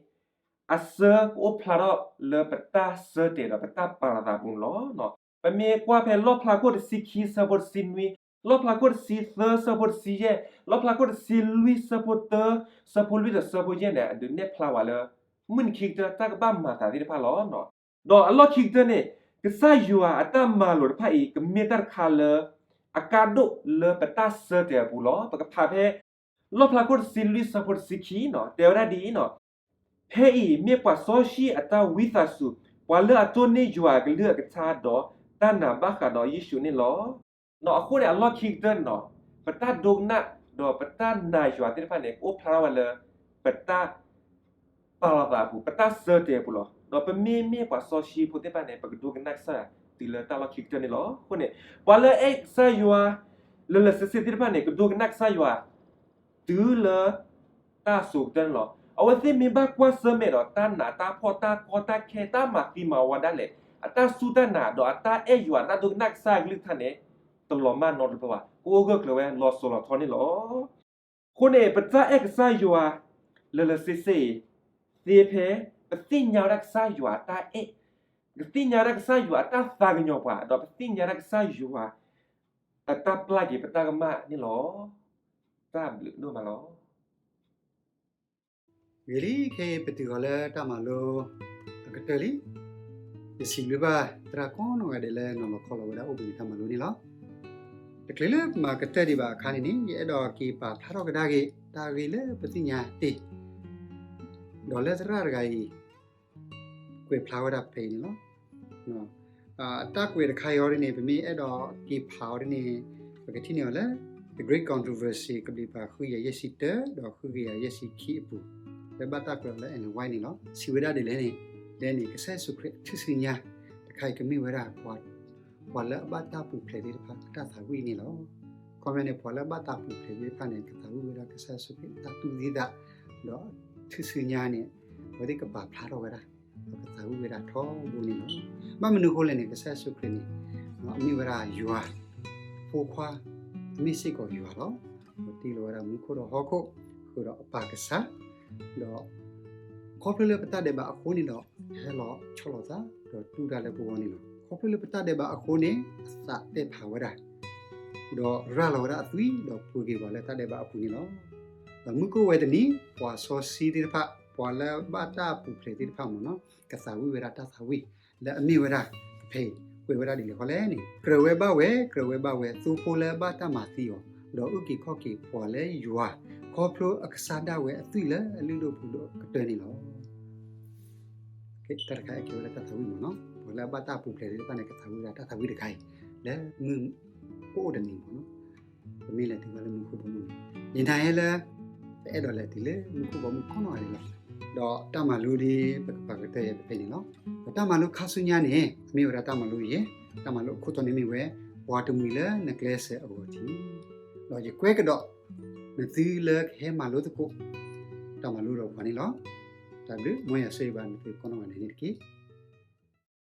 အဆၢကအိၣ်ဖျါထီၣ်လၢပတၢ်ဆၢတဲာ်ဒီးပတၢ်ပာ်လီၤသးအပူၤန့ၣ်လီၤ. ပမ့ၢ်ကွၢ်ဖဲလီၣ်ဖျါခိၣ်တဆံခံဆၢဖိတဆံနွံ, လီၣ်ဖျါခိၣ်တဆံသၢဆၢဖိတဆံယဲၢ်, လီၣ်ဖျါခိၣ်တဆံလွံၢ်ဆၢဖိတၢ, ဆၢဖိလွံၢ်ဒီးဆၢဖိယဲၢ်န့ၣ် အဒုးနဲၣ်ဖျါဝဲလၢ မုၢ်နံၤခံကတၢၢ်တၢ်ကဘၣ်မၤသးသ့ၣ်တဖၣ်လီၤ. ဒီးအလီၢ်ခံကတၢၢ်န့ၣ် ကစၢ်ယွၤအတၢ်မၤလိာ်တဖၣ်အံၤ ကမ့ၢ်တၢ်တခါလၢ အကါဒိၣ်လၢပတၢ်ဆၢတဲာ်အပူၤလီၤ. ပကဖးဖဲ လီၣ်ဖျါခိၣ်တဆံလွံၢ်ဆၢဖိတဆံခံနီၤ, တဲဝဲဒၣ်ဒ်အံၤနီၤ, ဖဲအံၤမ့ၢ်ပှၤစီဆှံအတၢ်ဝံသးစူၤ, ပှၤလၢအတိၢ်န့ၢ်ယွၤအကလုၢ်အကထါဒီး တၢ်နာ်ဘၣ်ဃးဒီးယ့ၣ်ၡူးန့ၣ်လီၤ. အဃိန့ၣ် အလီၢ်ခံကတၢၢ်န့ၣ်နီၤ, ပတၢ်ဒိကနၣ်ဒီးပတၢ်နာ်ယွၤသ့ၣ်တဖၣ်န့ၣ် ကအိၣ်ဖျါထီၣ်ဝဲလၢ ပတၢ် ပာ်လီၤသးအပူၤ, ပတၢ်ဆၢတဲာ်အပူၤလီၤ. ဒီးပမ့မ့ၢ်ပှၤစီဆှံဖိသ့ၣ်တဖၣ်န့ၣ် ပကဒိကနၣ်ကစၢ်ယွၤတုၤလၢတၢ်လီၢ်ခံကတၢၢ်န့ၣ်လီၤ. အဃိန့ၣ် ပှၤလၢအအဲၣ်ကစၢ်ယွၤ လၢာ်လၢာ်ဆ့ဆ့သ့ၣ်တဖၣ်န့ၣ် ကဒိကနၣ်ကစၢ်ယွၤ တုၤလၢ တၢ်အစိၤကတၢၢ်န့ၣ်လီၤ. အဝဲသ့ၣ်မ့ၢ်ဘၣ်ကွၢ်ဆၢၣ်မဲာ်ဒီးတၢ်နးတၢ်ဖှီၣ် တၢ်ကီတၢ်ခဲ တၢ်မၤသံမၤဝီဒၣ်လဲာ် အတၢ်စူၢ်တၢ်နာ် ဒီးအတၢ်အဲၣ်ယွၤ တၢ်ဒိကနၣ်ကစၢ်အကလုၢ်ကထါန့ၣ် တလီၤမၢ်နီတဘျီဘၣ်, ကအိၣ်ဂၢၢ်ကျၢၤဝဲလီၤစိၤလီၤထီန့ၣ်လီၤ. အဃိန့ၣ် ပတၢ်အဲၣ်ကစၢ်ယွၤ လၢာ်လၢာ်ဆ့ဆ့အံၤ သ့ဖဲ ပသ့ၣ်ညါဝဲဒၣ်ကစၢ်ယွၤအတၢ်အဲၣ်, ပသ့ၣ်ညါဝဲဒၣ်ကစၢ်ယွၤအတၢ်သးကညီၤပှၤ ဒီးပသ့ၣ်ညါဝဲဒၣ်ကစၢ်ယွၤ အတၢ်ပျၢ်က့ၤပတၢ်ကမၣ်န့ၣ်လီၤ. တၢ်ဘျုးဒိၣ်မးလီၤ. ဂ့ၤလံ, ခဲအံၤပတုၤဃီၤလၢတၢ်မၤလိ အကတၢၢ်လံ. ယစံးဘျုးဘၣ်သရၣ်ကိးနီၢ်ဂၤဒဲးလၢနီၤလီၤခီလီၤဝဲဒၣ်အိၣ်ဘှံးနံၤတၢ်မၤလိန့ၣ်လီၤ. တချုးလၢပမၤကတၢၢ်ဒံးဘၣ်အခါန့ၣ်န့ၣ် ယအဲၣ်ဒိးက့ၤပာ်ဖျါထီၣ်ကဒါက့ၤ တၢ်ဂ့ၢ်လၢပသ့ၣ်ညါတ့ၢ် ဒီးလၢသရၣ်တဂၤအံၤ ကွဲးဖျါဝဲဒၣ်ဖဲအံၤန့ၣ်လီၤ. အတၢ်ကွဲးတခါအံၤအီၤဒ်န့ၣ် ပမ့ၢ်အဲၣ်ဒိးက့ၤဖးအီၤဒ်န့ၣ် ပကထံၣ်န့ၢ်အီၤလၢ The Great Controversy ကဘျံးပၤဃုကယၤယဲၢ်ဆံတၢ ဒီးဃုကယၤယဲၢ်ဆံခံအပူၤ လၢဘၣ်တၢ်ကွဲးအီၤလၢ Ellen White န့ၣ်လီၤ. စံးဝဲဒၣ်ဒ်လဲၣ်န့ၣ် ဒ်န့ၣ် ကစၢ်ယ့ၣ်ၡူးခရံာ်အထူၣ်စုညါတခါအံၤ ကမ့ၢ်ဝဲဒၣ် ပှၤလၢအဘၣ်တၢ်ပူၤဖျဲးသ့ၣ်တဖၣ်အတၢ်သးဝံၣ်န့ၣ်လီၤ. ခီပညီန့ၣ် ပှၤလၢအဘၣ်တၢ်ပူၤဖျဲးသ့ၣ်တဖၣ်န့ၣ် ကသးဝံၣ်ဝဲဒၣ်ကစၢ်ယ့ၣ်ၡူးခရံာ်အတၢ်တူၢ်သံသး, ဒီးထူၣ်စုညါန့ၣ် အဝဲသ့ၣ်ကပာ်ဖျါထီၣ်ဝဲဒၣ်, ဒီးကသးဝံၣ်ဝဲဒၣ်ထီဘိန့ၣ်လီၤ. ဘၣ်မနုၤအဃိလဲၣ်န့ၣ် ကစၢ်ယ့ၣ်ၡူးခရံာ်န့ၣ် အမ့ၢ်ဝဲဒၣ်ယွၤအဖိခွါ, အမ့ၢ်စ့ၢ်ကီးယွၤလီၤ. ဒီးတ့လီၤဝဲဒၣ်မူခိၣ်ဒီးဟီၣ်ခိၣ်, ဃုာ်ဒီးအပၢ်ကစၢ်, ဒီး ခီဖျိလၢပတၢ်ဒဲးဘးအဃိန့ၣ်ဒီး ဟဲလီၤဆီၣ်လီၤသး ဒီးတူၢ်တၢ်လၢပဂီၢ်န့ၣ်လီၤ. ခီဖျိလၢပတၢ်ဒဲးဘးအဃိန့ၣ် အသးပဲာ်ဖးဝဲဒၣ်, ဒီးရၤလီၤဝဲဒၣ်အသွံၣ် ဒီးပှ့ၤက့ၤပှၤလၢတၢ်ဒဲးဘးအပူၤန့ၣ်လီၤ. ဒီးမုၢ်ကိၣ်ဝဲတနံၤ ပှၤစီဆှံသ့ၣ်တဖၣ်, ပှၤလၢဘၣ်တၢ်ပူၤဖျဲးသ့ၣ်တဖၣ်မ့ၢ်နီၤ, ကသးဝံၣ်ဝဲဒၣ်တၢ်သးဝံၣ်လၢအမ့ၢ်ဝဲဒၣ်ဖဲအံၤ, ကွဲးဝဲဒၣ်ဒ်လဲၣ်ဃီလဲၣ်န့ၣ်, ကြၢးဝဲဘၣ်ဝဲ, ကြၢးဝဲဘၣ်ဝဲ သိဖိလၢဘၣ်တၢ်မၤသံအီၤ, ဒီးအုၣ်က့ၤခီၣ်က့ၤပှၤလၢယွၤ, ခီဖျိအကစၢ်ဒၣ်ဝဲအသွံၣ်လၢအလုၢ်ဒိၣ်ပှ့ၤဒိၣ်ကတၢၢ်န့ၣ်လီၤ. တၢ်တခါအံၤကဲဝဲဒၣ်တၢ်သးဝံၣ်မ့ၢ်နီၤ, ပှၤလၢအဘၣ်တၢ်ပူၤဖျဲးသ့ၣ်တဖၣ်န့ၣ် ကသးဝံၣ်ဝဲဒၣ်တၢ်သးဝံၣ်တခါအံၤ လၢမုၢ်ကအိၣ်တနံၤမ့ၢ်နီၤ, ပမ့ၢ်လဲၤတုၤဘၣ်လၢမူခိၣ်ဘီမုၢ်န့ၣ်, ယနာ်ဟဲလၢ ပအဲၣ်ဒိးလဲၤတုၤလၢမူခိၣ်ဘီမုၢ်ကိးနီၢ်ဂၤဒဲးလီၤ. ဒီးတၢ်မၤလိဒ်ပကပာ်ကတၢၢ်ယဲဖဲန့ၣ်လီၤ. ဒီးတၢ်မၤလိခါဆူညါန့ၣ် မ့ၢ်ဝဲဒၣ်တၢ်မၤလိယဲၢ်, တၢ်မၤလိအခိၣ်တီန့ၣ်မ့ၢ်ဝဲ ပှၤတမှံၤလၢနကျဲးစၢးအဂီၢ်ထံး, ဒီးယကွဲးကဒီး နသုလၢကဟဲမၤလိသကိး တၢ်မၤလိဒီးပှၤန့ၣ်လီၤ. တၢ်ဘျုး, မ်ယွၤဆိၣ်ဂ့ၤဘၣ်နသုကိးနီၢ်ဂၤဒဲးန့ၣ်တက့ၢ်.